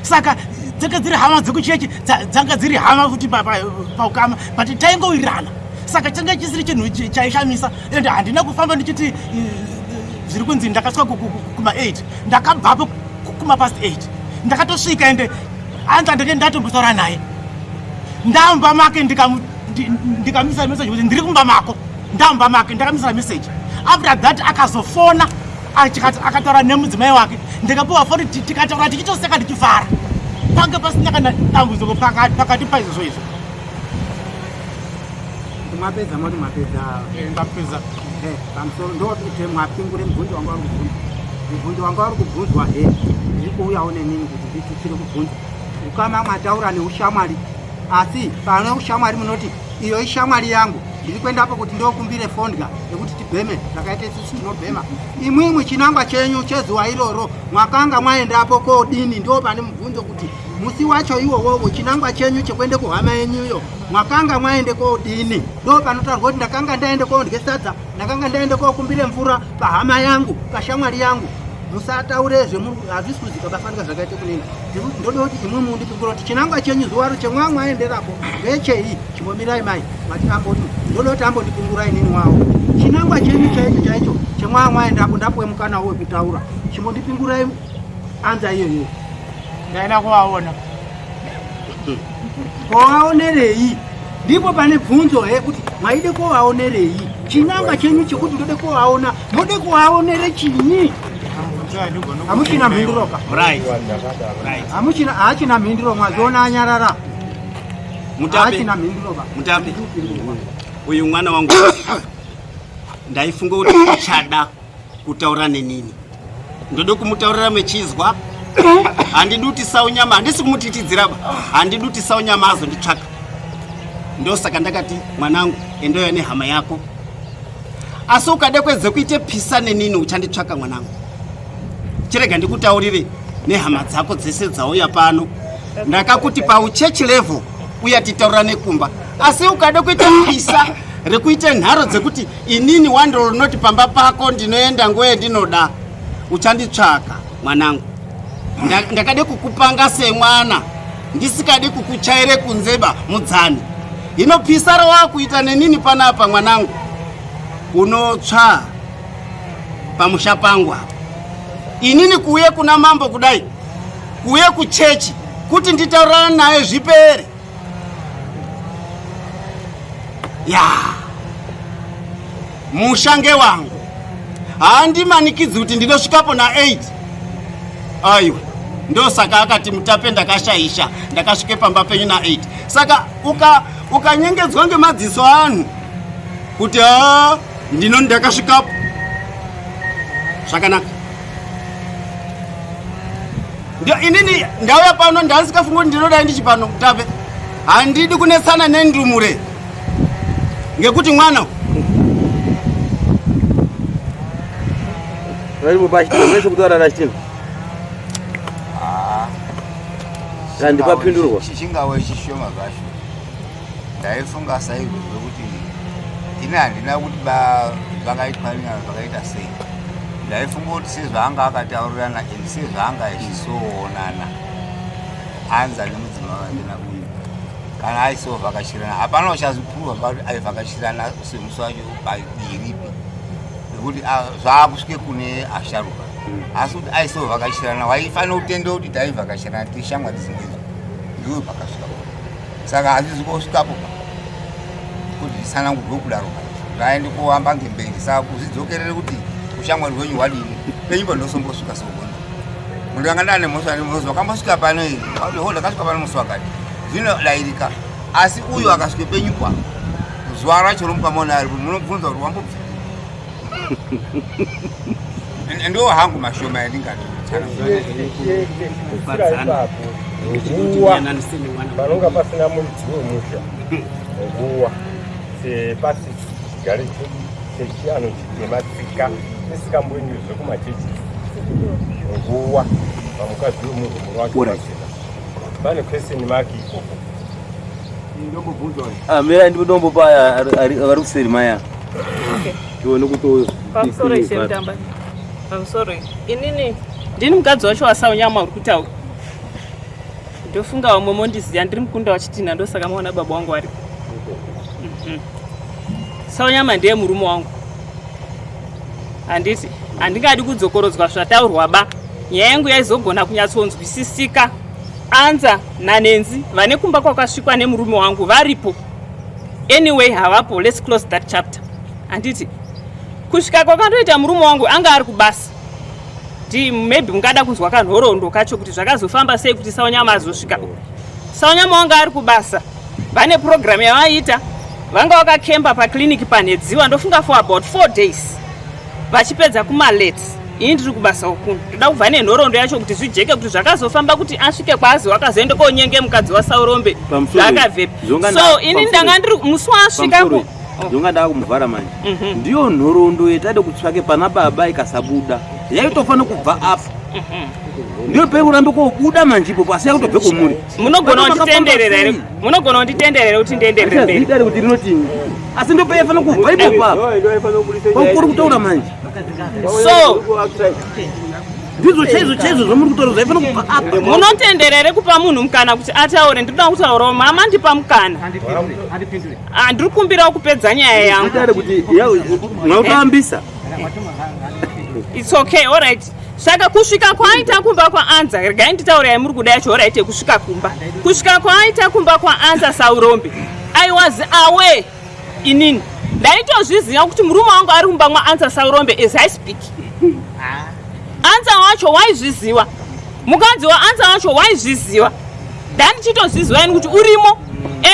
saka dzanga dziri hama dzekuchechi dzanga dziri hama futi paukama but taingowirirana saka changa chisiri chinhu chaishamisa and handina kufamba ndichiti eh, zviri kunzi ndakasvika kuma8 ndakabvapo kumapast 8 ndakatosvika ende anzi andenge ndatombotaura naye ndamba make ndikamisira message kuti ndiri kumba mako ndamba make ndakamisira message after that akazofona akataura nemudzimai wake ndikapiwa foni tikataura tichitoseka tichifara pange pasina kana dambudziko pakati paizvozvo izvo Mwapedza moti mwapedza. Eh, ndapedza. Eh, pamusoro ndokuti mwapingure mubvunzo wanga uri kubvunzwa. Mubvunzo wanga uri kubvunzwa he ndiri kuuyawo nenini kuti nditutsire kubvunza. Ukama mwataura neushamwari. Asi pane ushamwari munoti iyo ishamwari yangu, ndiri kuendapo kuti ndokumbire fondya yekuti tibheme zvakaita isusu tinobhema. Imwimwi chinangwa chenyu chezuva iroro mwakanga mwaendapo kodini? Ndo pane mubvunzo kuti musi wacho iwowowo chinangwa chenyu chekuende kuhama yenyuyo mwakanga mwaende kodini? Ndo panotaurwa kuti ndakanga ndaende kondye sadza, ndakanga ndaende kokumbire mvura pahama yangu, pashamwari yangu. Musataure zvemuri, hazvisi kuzika bafanika zvakaita kunini. Ndoda kuti imwe mundipingura kuti chinangwa chenyu zuva chemwa mwaenderapo ngechei? Chimbomirai mai mati amboti ndoda kuti ambondipingura inini wawo. Chinangwa chenyu chaicho chaicho chemwa mwaendapo ndapuwe mukana wo wekutaura. Chimbondipingurai anza iyoyo. Ndaenda kuvaona. Kovaonerei? Ndipo pane bvunzo he kuti mwaide kovaonerei? Chinangwa chenyu chekuti ndode kovaona, mode kuvaonere chinyi? Hamuchina mhinduro ka? Right. Right. Hamuchina haachina mhinduro mwazoona anyarara. Mutape. Haachina mhinduro ba. Mutape. Uyu mwana wangu ndaifunga kuti uchada kutaura nenini. Ndode kumutaurira mechizwa. Handidi kuti saunyama, handisi kumutitidzira ba. Handidi kuti saunyama azonditsvaka. Ndosaka ndakati mwanangu endoya nehama yako. Asi ukada kwedze kuite pisa nenini uchanditsvaka mwanangu. Chirega ndikutaurire nehama dzako dzese dzauya pano. Ndakakuti pauchechi level uya titaurane kumba. Asi ukada kuita pisa rekuite nharo dzekuti inini wandoro rinoti pamba pako ndinoenda nguva yendinoda uchanditsvaka mwanangu. Ndakade kukupanga semwana ndisikadi kukuchaire kunzeba mudzani. Hino pisa rawakuita nenini panapa mwanangu unotsva pamusha pangu apa. Inini kuuye kuna mambo kudai kuuye kuchechi kuti nditaurirane naye zvipere. Ya musha ngewangu, handimanikidzi kuti ndinosvikapo na 8. Aiwa, ndosaka akati Mutape ndakashaisha, ndakasvike pamba penyu na 8. Saka ukanyengedzwa ngemadziso anhu kuti haa ndino ndakasvikapo zvakanaka. Ndio inini ndauya pano ndasikafunga kuti ndinodai ndichipano Mutape. Handidi kunetsana nendumure ngekuti mwana Ndipapindurwa chingave chishoma zvacho. Ndaifunga saizvozvo kuti ini handina kuti vakaitwa zvakaita sei. Ndaifunga kuti sezvaanga akataurirana and sezvaanga achisoonana anza nemudzimai wake nauyu kana aisovhakachirana hapana uchazvipurwa pakuti aivhakachirana semusi wacho padiripi nekuti zvaakusvike kune asharuka. Asi kuti aisovhakachirana waifanira kutenda kuti taivhakachirana tiri shamwari dzimwedzo ndiwe pakasvika. Saka hazvizi kosvikapo kuti zvisanangurwe kudaro zvaende kuhamba ngemberi. Saka kuzvidzokerere kuti ushamwari hwenyu hwadini penyumba ndosombosvika sogondo munhu anga ndane mhosva nemhosva wakambosvika pano iri ho ndakasvika pano musi wakati zvinodairika. Asi uyu akasvike penyukwa zuva racho romukamona aripo munobvunza kuti wambobva. Ndo hangu mashoma yandingati nguva panonga pasina muridzi wemusha nguva sepasi chigare chedu chechianhu chitema tsika isingamboendi zvekumachechi nguva pamukadzi wemunhu muro wake pasina pane question mark ikoko. Mira ndidombo paya vari kuseri maya. Tione kuti pamusoro ishe mutamba. Pamusoro inini ndini mukadzi wacho waSaunyama uri kutaura. Ndofunga vamwe mondiziva ndiri mukunda waChitinha ndosaka maona baba wangu varipo. Saunyama ndiye murume wangu. Handiti handingadi kudzokorodzwa zvataurwa ba. Nyaya yangu yaizogona kunyatsonzwisisika. Anza naNenzi vane kumba kwakasvikwa nemurume wangu varipo. Anyway havapo, let's close that chapter. Handiti kusvika kwakandoita murume wangu anga ari kubasa. Ndi maybe mungada kunzwa kanhoroondo kacho kuti zvakazofamba sei kuti Saunyama azosvika. Saunyama wanga ari kubasa. Vane program yavaiita vanga vakakemba paclinic panhedziwa ndofunga for about 4 days vachipedza kumalate. Ini ndiri kubasa ukuno. Ndoda kubva nenhoroondo yacho kuti zvijeke kuti zvakazofamba kuti asvike kwaazi wakazoenda konyenge mukadzi waSaurombe. Zvakabvepi. So ini ndanga ndiri musi waasvika ku Ndonga ndakumuvhara manje. Mhm. Ndiyo nhoroondo yetade kutsvake pana baba ikasabuda. Yaitofanira kubva apa. Mhm. Ndiyo pekurambe kobuda manje ipopo asi yakutobve kumuri. Munogona kunditenderera here? Munogona kunditenderera kuti ndienderere mberi. Dare kuti rinotinyi. Asi ndo paifanira kubva ipopo apa. Pauri kutaura manje. So ndizvo chaizvo chaizvo zvamuri kutaura zvaifanira kubva apa. Munotendera here kupa munhu mukana kuti ataure? Ndinoda kutaurawo mama ndipa mukana. Ah, ndiri kumbirawo kupedza nyaya yangu. Dare kuti mwakuambisa. It's okay, all right. Saka kusvika kwaaita kumba kwaanza, regai nditaure yamuri kuda yacho, all right, yekusvika kumba. Kusvika kwaaita kumba kwaanza Saurombe, I was aware inini. Ndaitozviziva kuti murume wangu ari kumba mwaanza Saurombe as I speak. Anza wacho waizviziva. Mukadzi waanza wacho waizviziva. Ndandichitozviziva ini kuti urimo.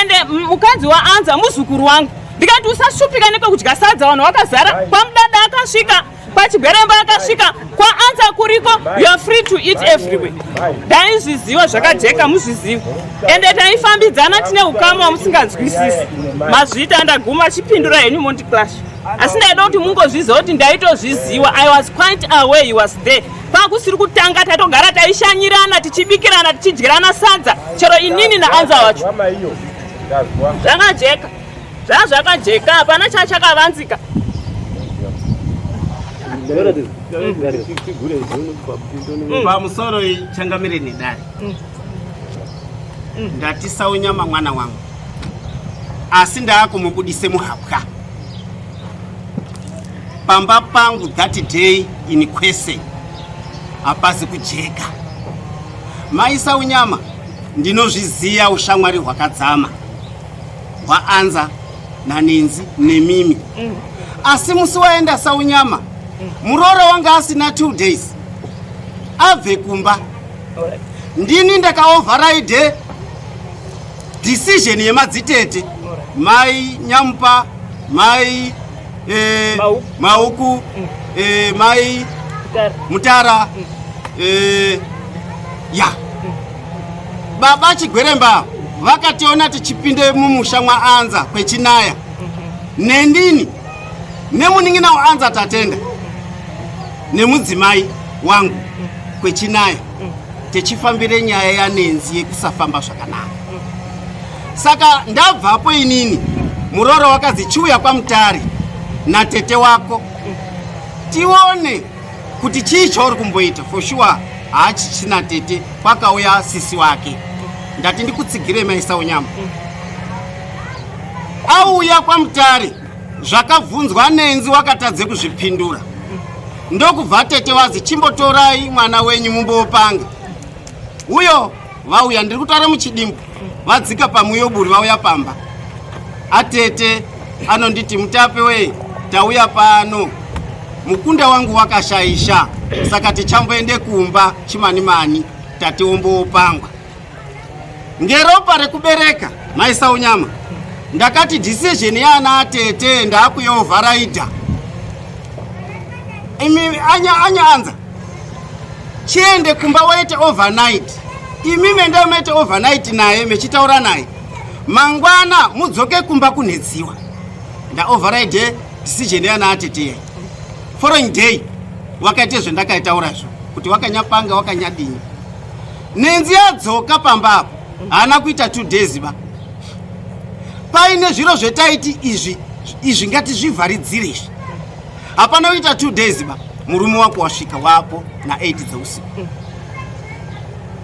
Ende mukadzi waanza muzukuru wangu. Ndikati usashupika nekwekudya sadza vanhu vakazara. Kwamudada akasvika kwachigweremba akasvika kwaanza kuriko you are free to eat everywhere ndaizviziva zvakajeka muzviziva ende taifambidzana tine ukama wamusinganzwisisi mazviita ndaguma chipindura henyu mondiclash asi ndaida kuti mungozviziva kuti ndaitozviziva i was quite aware he was there kwakusiri kutanga tatogara taishanyirana tichibikirana tichidyirana sadza chero inini naanza wacho zvakajeka Zvazvakajeka hapana chachakavanzika. Pamusoro changamire nedare. Ndati saunyama mwana wangu. Asi ndaakumubudise muhapwa. Pamba pangu that day in question. Hapazi kujeka. Mai Saunyama ndinozviziya ushamwari hwakadzama. hwaanza nanenzi nemimi mm. asi musi waenda saunyama mm. muroora wanga asina two days abve kumba ndini ndakaoveride decision yemadzitete mai nyamupa mai eh, mauku mm. eh, mai mutara mm. eh, ya mm. Baba Chigweremba vakationa tichipinde mumusha mwaAnza kwechinaya nendini nemunin'ina waAnza Tatenda nemudzimai wangu kwechinaya tichifambire nyaya yaNenzi yekusafamba zvakanaka. Saka ndabvapo inini muroora wakazi chiuya kwaMutare natete wako tione kuti chii chauri kumboita for sure haachichina tete kwakauya sisi wake ndati ndikutsigire maisa unyama auya kwamutare zvakabvunzwa nenzi wakatadze kuzvipindura ndokubva tete wazi chimbotorai mwana wenyu mumbopanga uyo vauya ndiri kutaura muchidimbu vadzika pamuyoburi vauya pamba atete anonditi mutape wee tauya pano mukunda wangu wakashaisha saka tichamboende kumba chimanimani tatiomboopangwa ngeropa rekubereka maisaunyama ndakati decision yaana atete ndakuyoovharaidha imi anya anya anza chiende kumba waite overnight imi mendai maite overnight naye mechitaura naye mangwana mudzoke kumba kunhedziwa ndaoverride decision yana atete following day wakaite zvendakaitaurazvo kuti wakanyapanga wakanyadini nenzi yadzoka pamba apo haana kuita two days ba paine zviro zvetaiti izvi izvi ngatizvivharidzire izvi hapana kuita two days ba murume wako wasvika wapo na 8 dzeusiku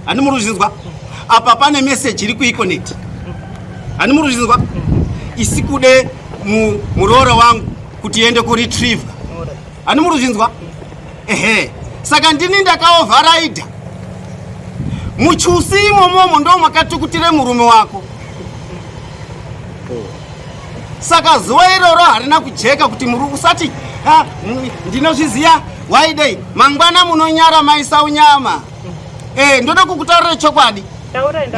handi muri kuzvinzwa apa pane message iri kuiconet handi muri kuzvinzwa isi kude muroora wangu kuti iende kuretriever handi muri kuzvinzwa ehe saka ndini ndakaovharaidha muchusi imomomo ndo makatukutire murume wako saka zuva iroro harina kujeka kuti muri usati ndinozviziva waidei mangwana munonyara maisa unyama e, ndoda kukutaurira chokwadi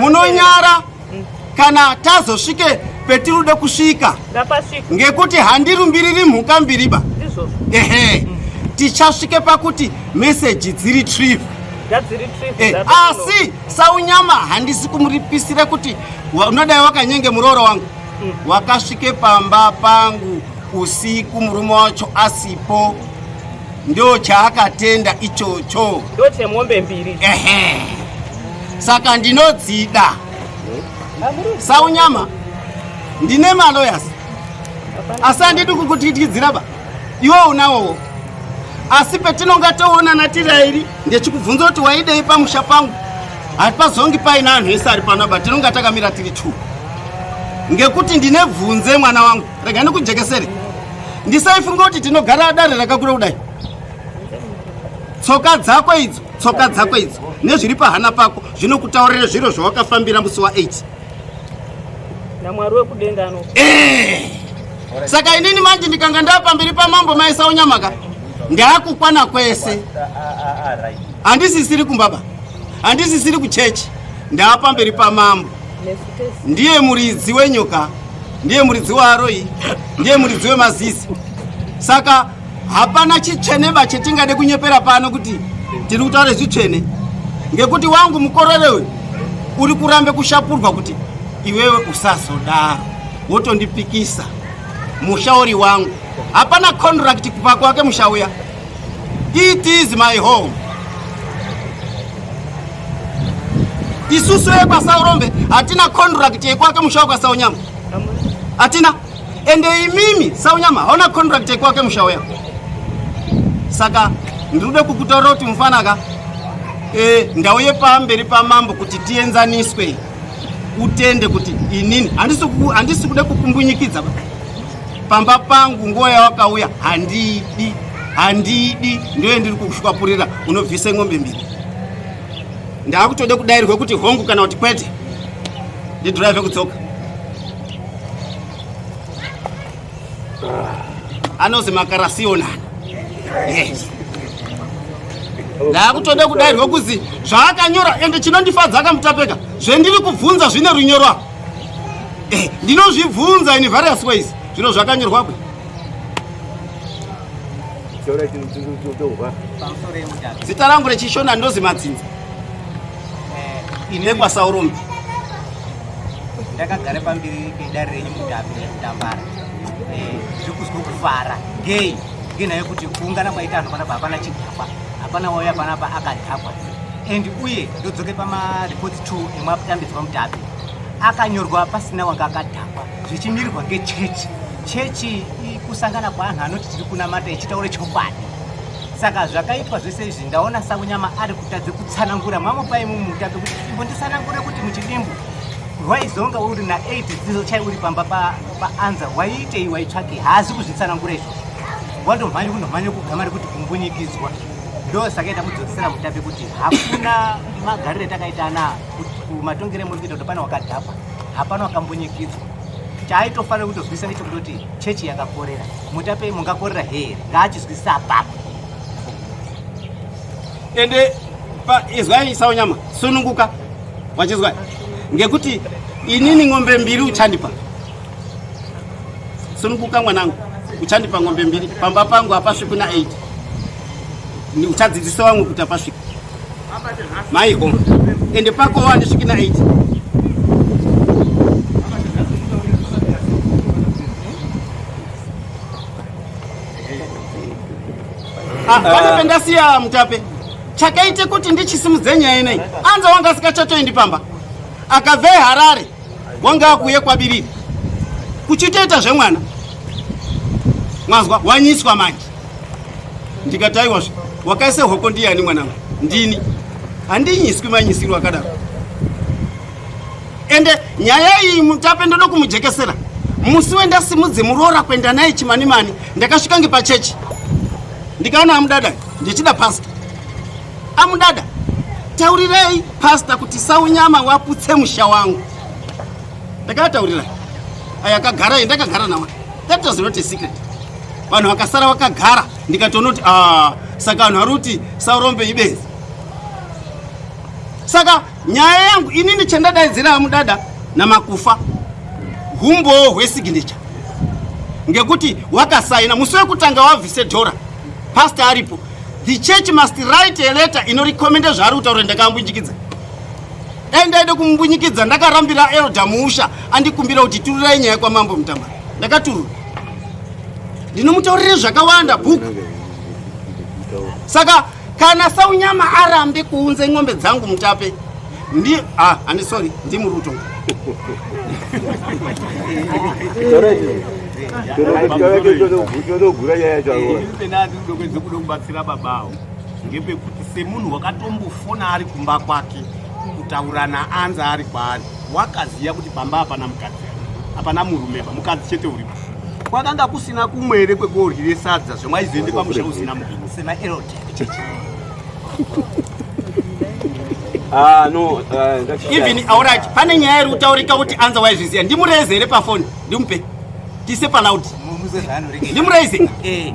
munonyara mm. kana tazosvike petirude kusvika ngekuti handirumbiriri mhuka mbiriba ehe mm. Tichasvike pakuti meseji dziri trive eh, asi saunyama handisi kumuripisira kuti unodai wakanyenge muroora wangu mm. Wakasvike pamba pangu usiku murume wacho asipo, ndo chaakatenda ichocho, ndo chemombe mbiri. Ehe, saka ndinodzida saunyama, ndine maloyas asi handidi kukutyityidzira ba, iwe unawowo. Asi petinonga toonana tiri airi, ndechikubvunza kuti waidei pamusha pangu, hatipazongi paina anhu ese ari pano ba, tinonga takamira tiri two, ngekuti ndine bvunze mwana wangu. Rega ndikujekesere, ndisaifunga kuti tinogara dare rakakura kudai. Tsoka dzako idzo, tsoka dzako idzo nezviri pahana pako zvinokutaurira zviro zvawakafambira musi wa8. Namwari wekudenga ano. Eh! Saka inini manje ndikanga ndapamberi pamambo maisa unyamaka, ndakukwana kwese, handisisiri kumbaba, handisisiri kuchechi, ndapamberi pamambo. Ndiye muridzi wenyoka, ndiye muridzi waaroi, ndiye muridzi wemazizi. Saka hapana chitsveneba chetingade kunyepera pano kuti tiri kutaura zvitsvene, ngekuti wangu mukorore uyu uri kurambe kushapurwa kuti iwewe usazodaro wotondipikisa musha uri wangu. Hapana contract kupa kwake musha uya, it is my home. Isusu yekwaSaurombe hatina contract yekwake musha wekwaSaunyama, hatina. Ende imimi Saunyama hauna contract yekwake musha uya. Saka ndinoda kukutaurira kuti mufanaka e, ndauye pamberi pamambo kuti tienzaniswe, utende kuti inini handisi kuda kukumbunyikidza pamba pangu nguva yawakauya. Handidi, handidi, ndoye ndiri kukushwapurira unobvise ng'ombe mbiri. Ndaakutode kudairwe kuti hongu kana kuti kwete, ndidhiraivhe kudzoka. Anozi makarasionana. Yes, ndaakutoda kudairwa kuzi zvaakanyora. Ende chinondifadza akamutapeka, zvendiri kubvunza zvine runyoro apa. Eh, ndinozvibvunza in various ways, zviro zvakanyorwa kwe. Zita rangu rechishona ndozi Madzinza nekwaSaurombe. Ndakagara pamberi pedare renyu Mutape Mutambara, ndiri kuzwa kufara ngei ngenhaya yekuti kuungana kwaita anhu panapa hapana chidhakwa, hapana wauya panapa akadhakwa. And uye ndodzoke pamaripoti 2 emwatambidzwa Mutape, akanyorwa pasina wanga akadhakwa, zvichimirirwa ngechechi. Chechi kusangana kwaanhu anoti tiri kunamata ichitaure chokwadi. Saka zvakaitwa zvese izvi, ndaona Saunyama ari kutadze kutsanangura. Mamupai mumutape kuti imbondisanangure kuti muchidimbu waizonga uri na8 dzidzo chai uri pamba paanza pa waiitei, waitsvakei? Haazi kuzvitsanangura izvozvo, wandomhanya kundomhanya kugama rekuti kumbunyikidzwa. Ndo saka itamudzokesera Mutape kuti hakuna magariro etakaita anaa kumatongero emuri kuita kuti pane wakadhakwa, hapana wakambunyikidzwa. Chaaitofanira kutozwisa ndechekutoti chechi yakakorera. Mutape, mungakorera here? Ngaachizwisisa apapo. Ende izwai Saunyama, sununguka, wachizwai, ngekuti inini ng'ombe mbiri uchandipa. Sununguka mwanangu, uchandipa ng'ombe mbiri. Pamba pangu hapasvikwi na 8, uchadzidzisa vamwe kuti hapasvikwi maiho, ende pako handisviki na 8. Ah, pane pendasiya Mutape, chakaite kuti ndichisimudze nyaya inei, anza wanga asikachatoendi pamba, akabve Harare wanga akuye kwabiriri kuchitoita zvemwana. Mwazwa wanyiswa manje, ndikati aiwazve, wakaise hoko ndiyani mwanangu? Ndini, handinyiswi manyisiro akadaro. Ende nyaya iyi Mutape ndoda kumujekesera, musi wendasimudze muroora kuenda naye Chimanimani, ndakasvika ngepachechi ndikaona amudada, ndichida pasta. Amudada, taurirei pasta kuti Saunyama waputse musha wangu. Ndakataurirai aya akagara, ndakagara nawo, that was not a secret. Vanhu vakasara vakagara, ndikatoona kuti ah, saka vanhu vari kuti Saurombe ibenzi. Saka nyaya yangu inini chandadaidzira amudada namakufa humbowo hwesignature, ngekuti wakasaina musi wekutanga wabvise dhora. Pastor aripo. The church must write a letter inorecommenda zvaari kutaura ndakambunjikidza. Dai ndaida kumumbunyikidza ndakarambira Elder Muusha andikumbira kuti tururai nyaya kwaMambo Mutambara. Ndakaturura. Ndinomutaurire zvakawanda bhuku. Saka kana Saunyama arambe kuunze ng'ombe dzangu Mutape ndi ah andi sorry ndi muruto. Kubatsira babawo ngepekuti semunhu wakatombofona ari kumba kwake kutaura naanza ari kwaari wakaziva kuti pamba hapana mukadzi hapana murume pa mukadzi chete uripo kwakanga kusina kumwe here kwekuoryire sadza zvemwaizoende pamusha usina murume semaelode Ah, no, uh, even alright pane nyaya iri kutaurika kuti anza waizviziva ndimureze here pafoni ndimupe tise paloud ndimuraize eh.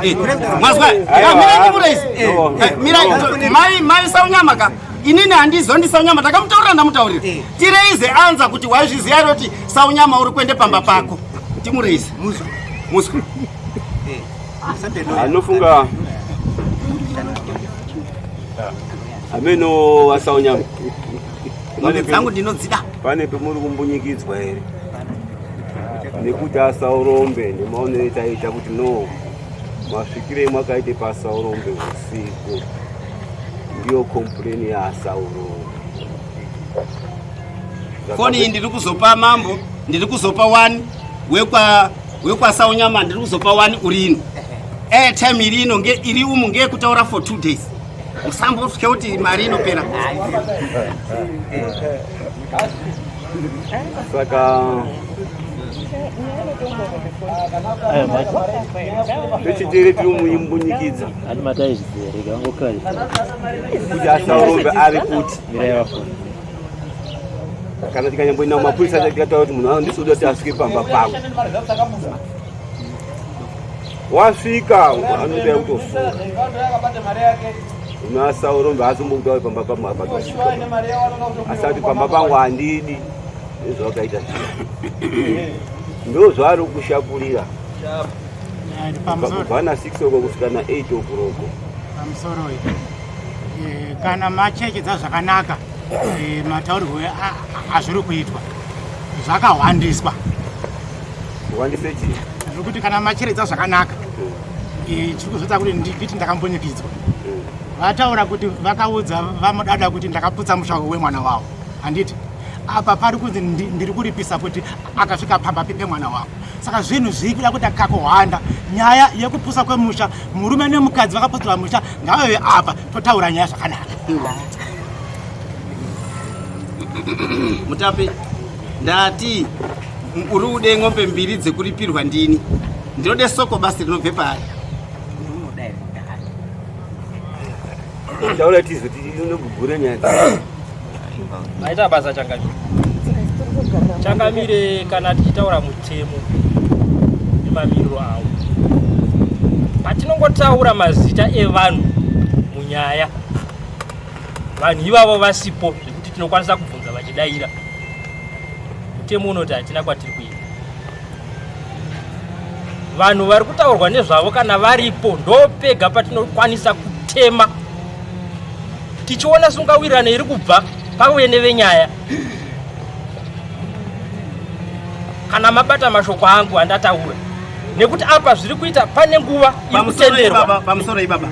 Eh, mwazwa mirai ndimuraize eh, mirai mai mai saunyama ka inini handizondi saunyama ndakamutaurira ndamutaurira tireize anza kuti waizviziva here kuti saunyama uri kuende pamba pako timureize muzwa anofunga ameno asaunyama mombe dzangu ndinodzida pane pemuri kumbunyikidzwa here nekuti asaurombe nemaonero taita kuti no masvikire mwakaite pasaurombe usiku ndiyo kompleni yaasaurombe foni iyi ndiri kuzopa mambo ndiri kuzopa wani wekwa wekwaSaunyama ndiri kuzopa wani uri ino airtime iri ino nge iri umu ngeyekutaura for two days musambotye kuti mari inopera saka tochitere tiri muimbunyikidza kuti asaurombe ave kuti kana tikanyamboenda kumapurisa tikataura kuti munhu andisi kuda kuti asvike pamba pangu wasvika anotoya kutofunga unasaurombe haazombokuti pamba pangu apatosvika asi ati pamba pangu handidi nezvawakaita ndo zvaari kushapurira kubva na 6 oko kusvika na 8 okuroko pamusoro eh, kana machechedza zvakanaka eh, mataurirwo azviri kuitwa zvakahwandiswa kuwandise chii zvekuti kana macheredza zvakanaka eh, chiri kuzoita kuti nditi ndakambonyikidzwa vataura kuti vakaudza vamudada kuti ndakaputsa musha wemwana wavo handiti apa pari kunzi ndiri kuripisa kuti akasvika pamba pemwana wavo saka zvinhu zviri kuda kuita kakuhwanda nyaya yekupusa kwemusha murume nemukadzi vakaputsirwa musha ngavave apa totaura nyaya zvakanaka mutape ndati uri ude ng'ombe mbiri dzekuripirwa ndini ndinode soko basi rinobve paari taura tizo tinogugura nyaya maita basa changamire changamire kana tichitaura mutemo nemamiriro awo patinongotaura mazita evanhu munyaya vanhu ivavo vasipo zvekuti tinokwanisa kubvunza vachidaira mutemo unoti hatina kwatiri kuenda vanhu vari kutaurwa nezvavo kana varipo ndopega patinokwanisa kutema tichiona sungawirirano iri kubva pavene venyaya kana mabata mashoko angu andataura nekuti apa zviri kuita pane nguva iri kutenderwa pamusoro ibaba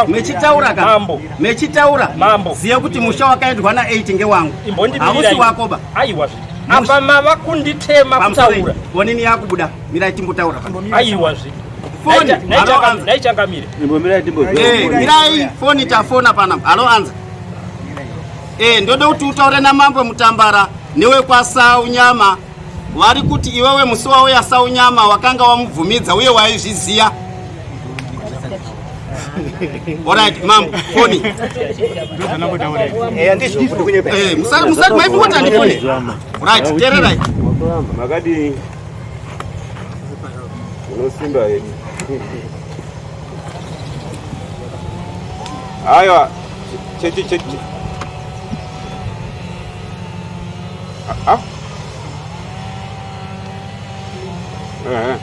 mechitaura ka mechitaura mambo ziya kuti musha wakaendwa na 8 ngewangu hausi wako ba aiwa zve apa mava kunditema kutaura onini yakubuda mirai timbotaura aiwa zve foni naichangamire mirai foni tafona panapa alo anza Eh, ndode kuti utaure namambo Mutambara newekwaSaunyama vari kuti iwewe musi wauya Saunyama wakanga wamubvumidza uye waizviziya. Alright, mambo, foni. Eh, musati musati maifunga kuti andifone. Right, tererai. Makadii? Unosimba here? Aiwa, chechi chechi. Ah? Eh.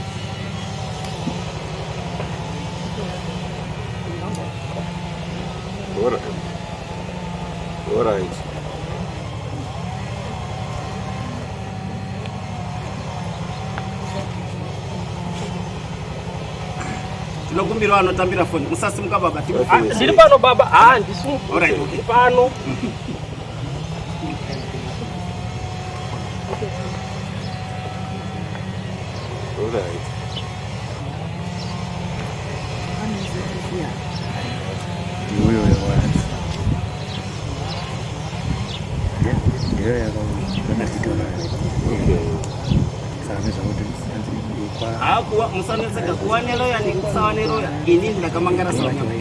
Ndinokumbirawo anotambira foni musasimuka baba. Ah, ndiri pano baba. Ah, ndisimuka. All right, okay. Pano. All right. Hakuwa musanetseka kuva neloya nekusava neloya ini ndakamangara saunyama.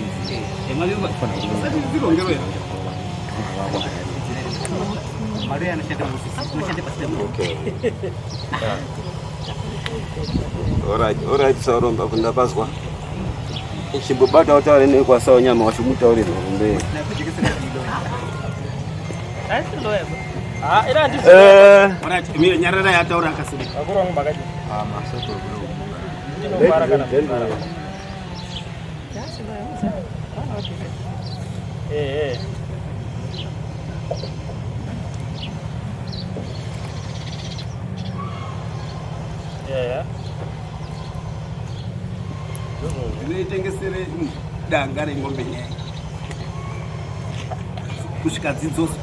Emazvizwa usati dzirongeroya. Okay. Alright, alright Saurombe apo ndapazwa. Chimbobata utaure newe kwa Saunyama wacho mutaure nhorombe. Ah, ina handisi. Eh. Alright, mire nyarara yataura akasirika. Vakuru vangu makadii? Ah, masoko Ndinofara kana kufara. Eh, eh. Yeah. Ndinoitengesere danga rengombe nyaya kusvika dzidzoswa.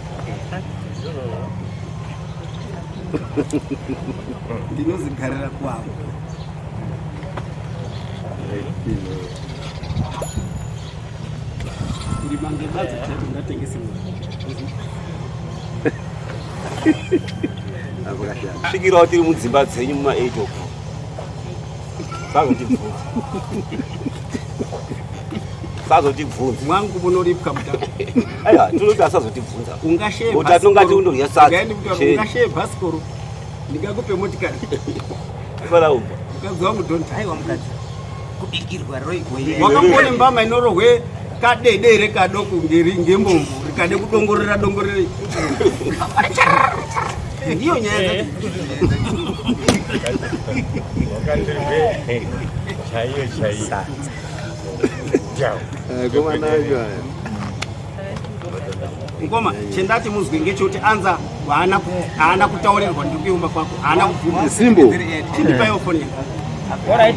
Ndinozigarira kwavo. Kurima ngebadza chacho ndatengese Svikirawo tiri mudzimba dzenyu muma 8 o'clock. Sazotibvunza. Sazotibvunza. Mwangu munoripwa mutatu. Aiwa, tinoti asazotibvunza. Ungasheye Kuti atinongati undorya sadza. Ungasheye bhasikoro. Ndingakupe motikari. Fara ubva. Mukadzi wangu don't. Aiwa mukadzi. Kubikirwa roiko. Wakapone mbama inorohwe kadede rekadoko ngeri ngembombo rikade kudongorera dongorere. Ndiyo nyaya Wakandirwe chaiyo chaiyo. Ngoma chendati muzwe ngechekuti anza haana haana kutaurirwa ndikuiumba kwako haana kubvuma. Simbo. Chindipaiwo foni yangu. Alright.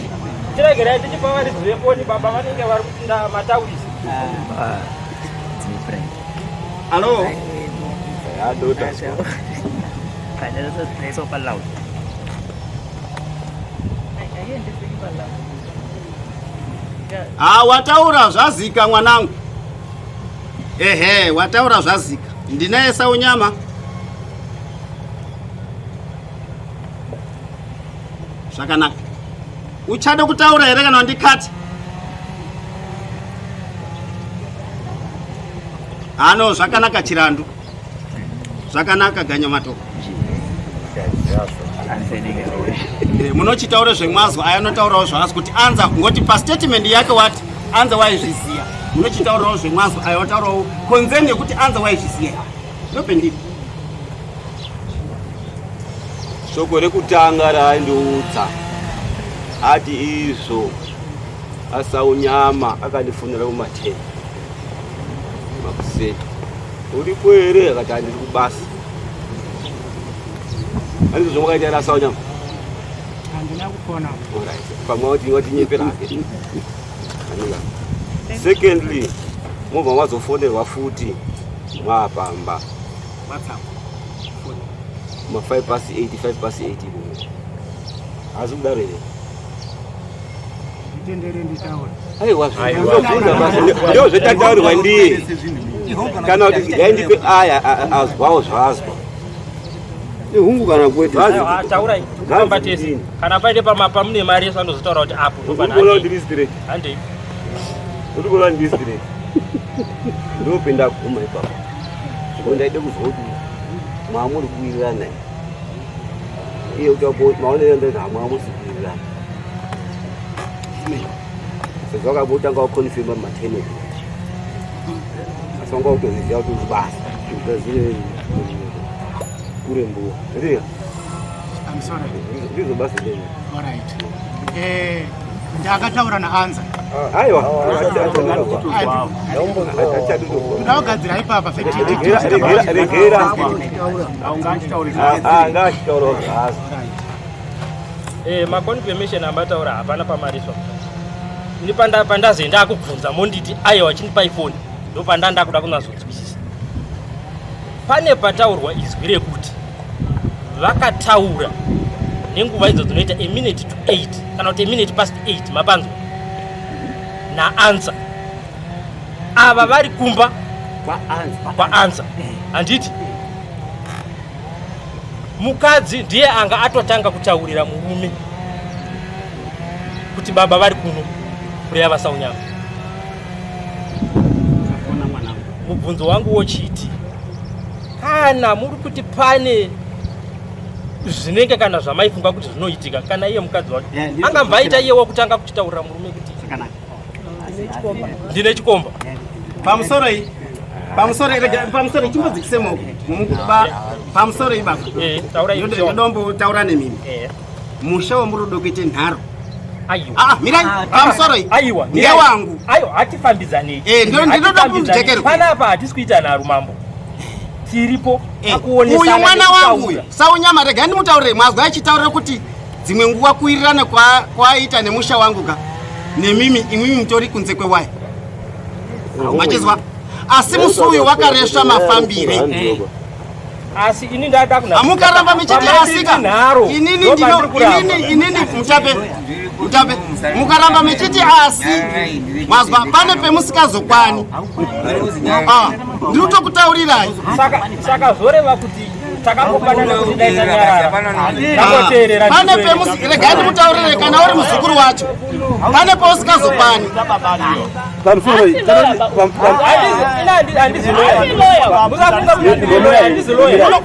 Tiregerai tichipa varidzi vefoni baba vanenge vari kupinda mataurisi. Alo. Ha wataura zvazika mwanangu. Ehe, wataura zvazika. Ndinaye Saunyama. Zvakanaka. Uchada kutaura here kana wandikati? Ano zvakanaka Chirandu. Zvakanaka Ganyamatoko. Munochitaura zvemwazwa aya anotaurawo zvaasi kuti anza ngoti pastatement yake wati anza waizviziya. Munochitaurawo zvemwazwa aya wataurawo concern yekuti anza waizviziya. Ndopendiri. Shoko rekutanga raandiudza ati izvo aSaunyama akandifonera kumateni makuseni uripo here akati handiri kubasa handizvo zvamakaita here aSaunyama Handina kufona. Alright. Pamwe wati watinyepera hake. Handika. Secondly, mobva mazofonerwa futi mwapamba WhatsApp. ma 5 past 8 5 past 8 imomo. Hazi kudaro here? Nditendere nditaure. Aiwa, ndinobvunza basi. Ndio zvetataurwa ndiye. Kana kuti ngaindipe aya azwawo zvaazwa. Ihungu kana kwete. Aiwa, taurai. Famba tese. Kana paite pamapa mune mari yesu anozotaura kuti apo ndopana. Urikuona kuti ndiri straight. Handei. Urikuona kuti ndiri straight. Ndopinda guma ipapo. Ngo ndaide kuzwa kuti mwamuri kuwirirana. Iye kuti maonero ndaita hamwamusi kuwirirana. Sezvo wakambotanga wakonfirma matene. Asi wanga utoziva kuti uri basa. Ugazire kure mbuya. Ndiyo. I'm sorry. Ndizvo basa ndizvo. All right. Eh, ndakataura naAnza. Aiwa. Ndakugadzira ipapa Regera. Angachitaura zvaazwa. Eh, maconfirmation ambataura hapana pamariswa. Ini panda pandazoenda akubvunza monditi aiwa chindipai foni ndopanda ndakuda kunazonzwisisa. Pane pataurwa izwi rekuti vakataura nenguva idzo dzinoita a minute to 8 kana kuti a minute past 8 mapanzwa naanswer ava vari kumba kwaansa handiti mukadzi ndiye anga atotanga kutaurira murume kuti baba vari kuno kureva vasaunyama mubvunzo wangu wochiti kana muri kuti pane zvinenge kana zvamaifunga kuti zvinoitika kana iye mukadzi wacho angabva aita iye wokutanga kuchitaurira murume kuti ndine chikomba pamusoro iyi pamusoro pamusoro chimbodzikise maoko pamusoro iyi baba eh, ndodombotaura nemimi eh. musha wamuri kuite nharo aiwa ah, mirai ah, pamusoro iyi aiwa ndewangu aiwa hatifambidzanei eh, ndinoda kujekerwa panapa hatisi kuita nharo mambo tiripo uyu mwana wangu uyu saunyama regai ndimutaurire mwazwa achitaurira kuti dzimwe nguva kuwirirana kwaaita nemusha wangu ka nemimi imwimi mutori kunze kwewaya machizwa asi musi uyu wakaresva mafambire asi ini ndada kuna amukaramba michiti asika inini ndino inini inini mutape mutape mukaramba michiti asi mazwa pane pemusikazokwani ah, ndiri kutokutaurirai saka saka zvoreva kuti takangofanana kuti dai tanyarara tangoteerera pane pemusi regai ndimutaurire kana uri muzukuru wacho pane pausikazokwani pamusoro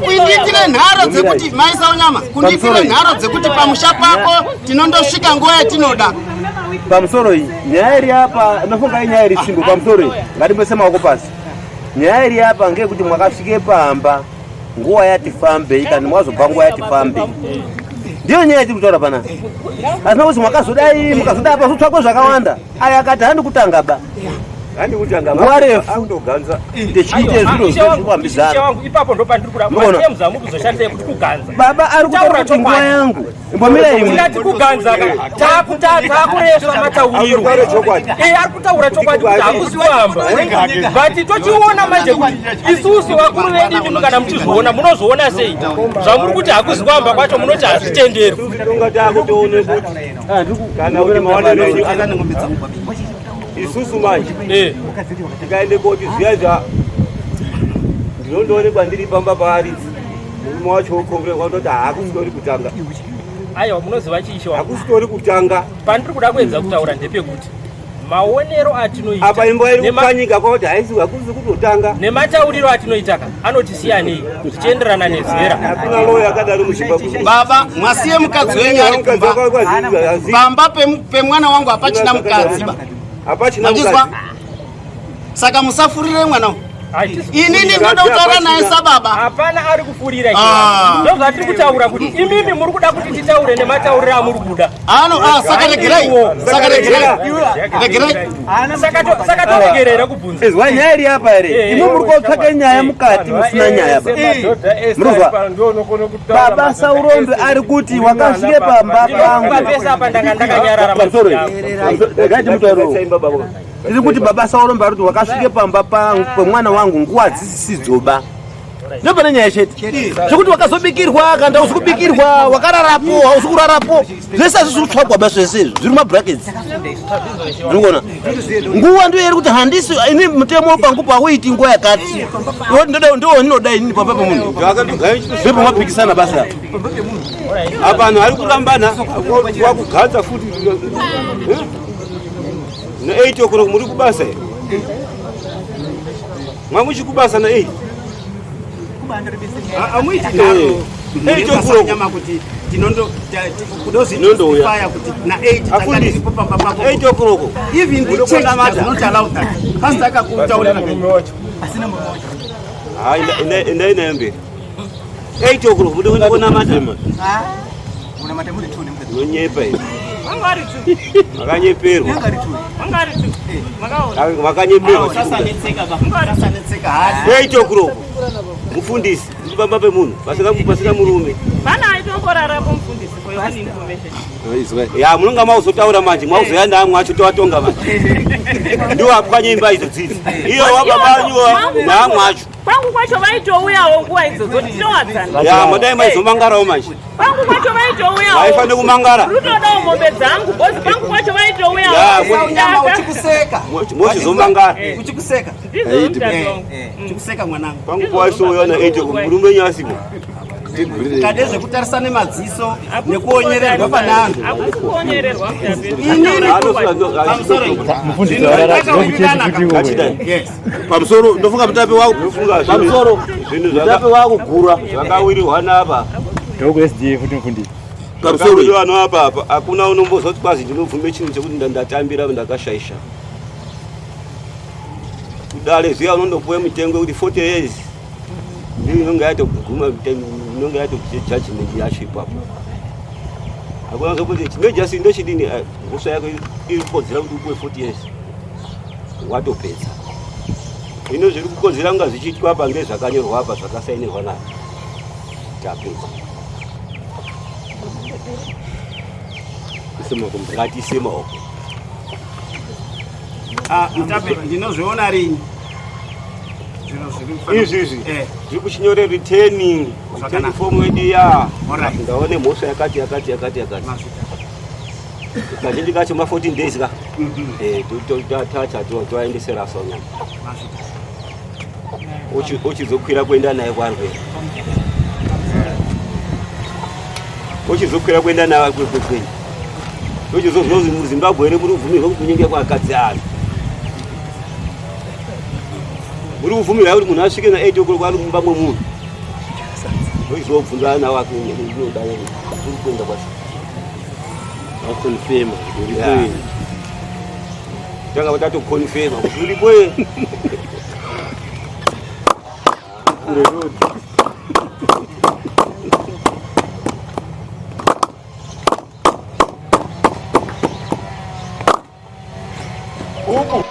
kundiitire nharo dzekuti maisa unyama kundiitire nharo dzekuti pamusha pako tinondosvika nguva yatinoda pamusoro iyi nyaya iri apa inofunga inyaya iri simbo pamusoro iyi ngatimbose maoko pasi nyaya iri apa ngeyekuti mwakasvike pamba nguva yati fambei kana mwazobva nguva yati fambei ndiyo nyaya yatiri kutaura panapa asina kuti mwakazodai mukazodai apa zotsvakwe zvakawanda aya akati handi kutanga ba nguva refu tichiite zviro zvezvifambidzana ipapo ndopandiri kuda matems amuri kuzoshandisa ekuti kuganza baba ari kutaura kuti nguva yangu imbomira imwe tikati kuganza takuresva matauriro eh, ari kutaura chokwadi kuti hakusi kuamba but tochiona manje kuti isusu vakuru vedu imimi kana muchizviona munozviona sei zvamuri kuti hakusi kuamba kwacho munoti hazvitenderwi isusu manje eh. tikaende koti zviya zva ndinondoonekwa ndiri pamba paaridzi murume wacho wokombre kwatoti haakusitori kutanga aiwa munoziva chiisho hakusitori kutanga pandiri kuda kuedza kutaura ndepekuti maonero atinoita apa imba iri kupanyika kwakuti haisi hakusi kutotanga nematauriro atinoita ka anoti siyanei zvichienderana nezera hakuna loya akadaro muzimbabwe baba mwasiye mukadzi wenyu ari kumba pamba pemwana wangu hapachina mukadzi ba hapachina mukadzi saka musafurire mwana inini ndoda kutaura naye sababa hapana ari kufurira ah. ndozvatiri kutaura kuti imimi muri kuda kuti titaure nematauriro amuri kuda ano ah, saka regerai saka regerai regerai saka toregerera kubvunza izwa nyaya iri apa here eh, imwe muri kotsvaka nyaya mukati musina nyaya ba murikuzwa baba saurombe ari kuti wakasvike pamba pangu regai timutauriro Tiri kuti baba Saurombe ari kuti wakasvike pamba pemwana wangu nguva dzisisidzoba. Ndopane nyaya chete. Zvekuti wakazobikirwa kana hausi kubikirwa, wakararapo, hausi kurarapo. Zvese hazvisi kutsvagwa ba zvese izvi, zviri mumabrackets. Ndikuona. Nguva ndiyo iri kuti handisi ini mutemo pangu pauiti nguva yakati. Ndoda ndiwo ndinoda inini pamba pemunhu. Ndipo mapikisana basa. Apa anhu ari kurambana wakuganza futi. Na 8 o'clock muri kubasa here? Mwamuchi kubasa na 8? Amuiti nharo. 8 o'clock. Nyama kuti tinondo kudozvinondouya kuti na 8 tanga tiripo pamba pako. 8 o'clock. Even the church does not allow that. Pastor akakutaurira murume wacho. Asina murume wacho. Ah, enda enda mberi. 8 o'clock mude kuenda konamata. Ah. Munamata muri 2 nemukadzi. Unonyepa iwe. Wanga ari 2. Makanyeperwa. Wanga ari 2. Wanga ari 2. Makaona. Makanyeperwa. Usasanetseka ba. Usasanetseka hadi. 8 o'clock. Mufundisi, pamba pemunhu pasina murume. Pana aitomborarapo mufundisi for your own information. Ya munonga mauzotaura manje mauzoya naamwe acho tovatonga manje. Ndiwo apwanya imba idzo dzidzi. Iyo wababa anyu naamwe acho. Kwangu kwacho vaitouyawo nguva idzodzo tinowadzana. Ya madai maizomangarawo manje. Kwangu kwacho vaitouyawo. Vaifanira kumangara. Rutodawo mombe dzangu because kwangu kwacho vaitouyawo. Saunyama uchikuseka. Mochizomangara. Uchikuseka. Uchikuseka mwanangu. Kwangu kwaisouya na 8 murume nyasimo. Kade zvekutarisa nemadziso nekuonyererwa pane anhu. Hakusi kuonyererwa Pamusoro ndofunga mutape wako pamusoro mutape wako gura zvakawirirwa napa. Ndoko SDA futi mufundisi. Pamusoro vanhu apa apa hakuna unombozoti kwazi ndinobvume chinhu chekuti ndatambira ndakashaisha. Kudare zviya unondopuwe mitengo yekuti 40 years ndiyo inonge yatoguma inonge yatojudgment yacho ipapo. Hakuna zokuti chimejasi ndochidini mhosva yako iri kukodzera kuti upuwe 40 years watopedza. Hino zviri kukodzera kunga zvichiitwa apa ngezvakanyorwa apa zvakasainirwa nazvo tapedza. Ngatiise maoko. Ah, Mutape, ndinozviona rini? Izvi izvi zviri kuchinyore returning return form yedu ya ndaone mhosva yakati yakati yakati yakati kazhinji kacho ma 14 days ka tacha toaendesera Saunyama ochizokwira kuenda naye kwarwera ochizokwira kuenda naye kwekwenyu tochizozwa kuti muzimbabwe here muri kubvumirwa kuti kunyenga kwakadzi anhu muri kubvumirwa kuti munhu asvike na 8 o'clock ari mumba mwemunhu ochizobvunza ana wake unoda uri kuenda kwacho Wakonfirma kuti uripo here. Tanga tatokonfirma kuti uripo here. Uku.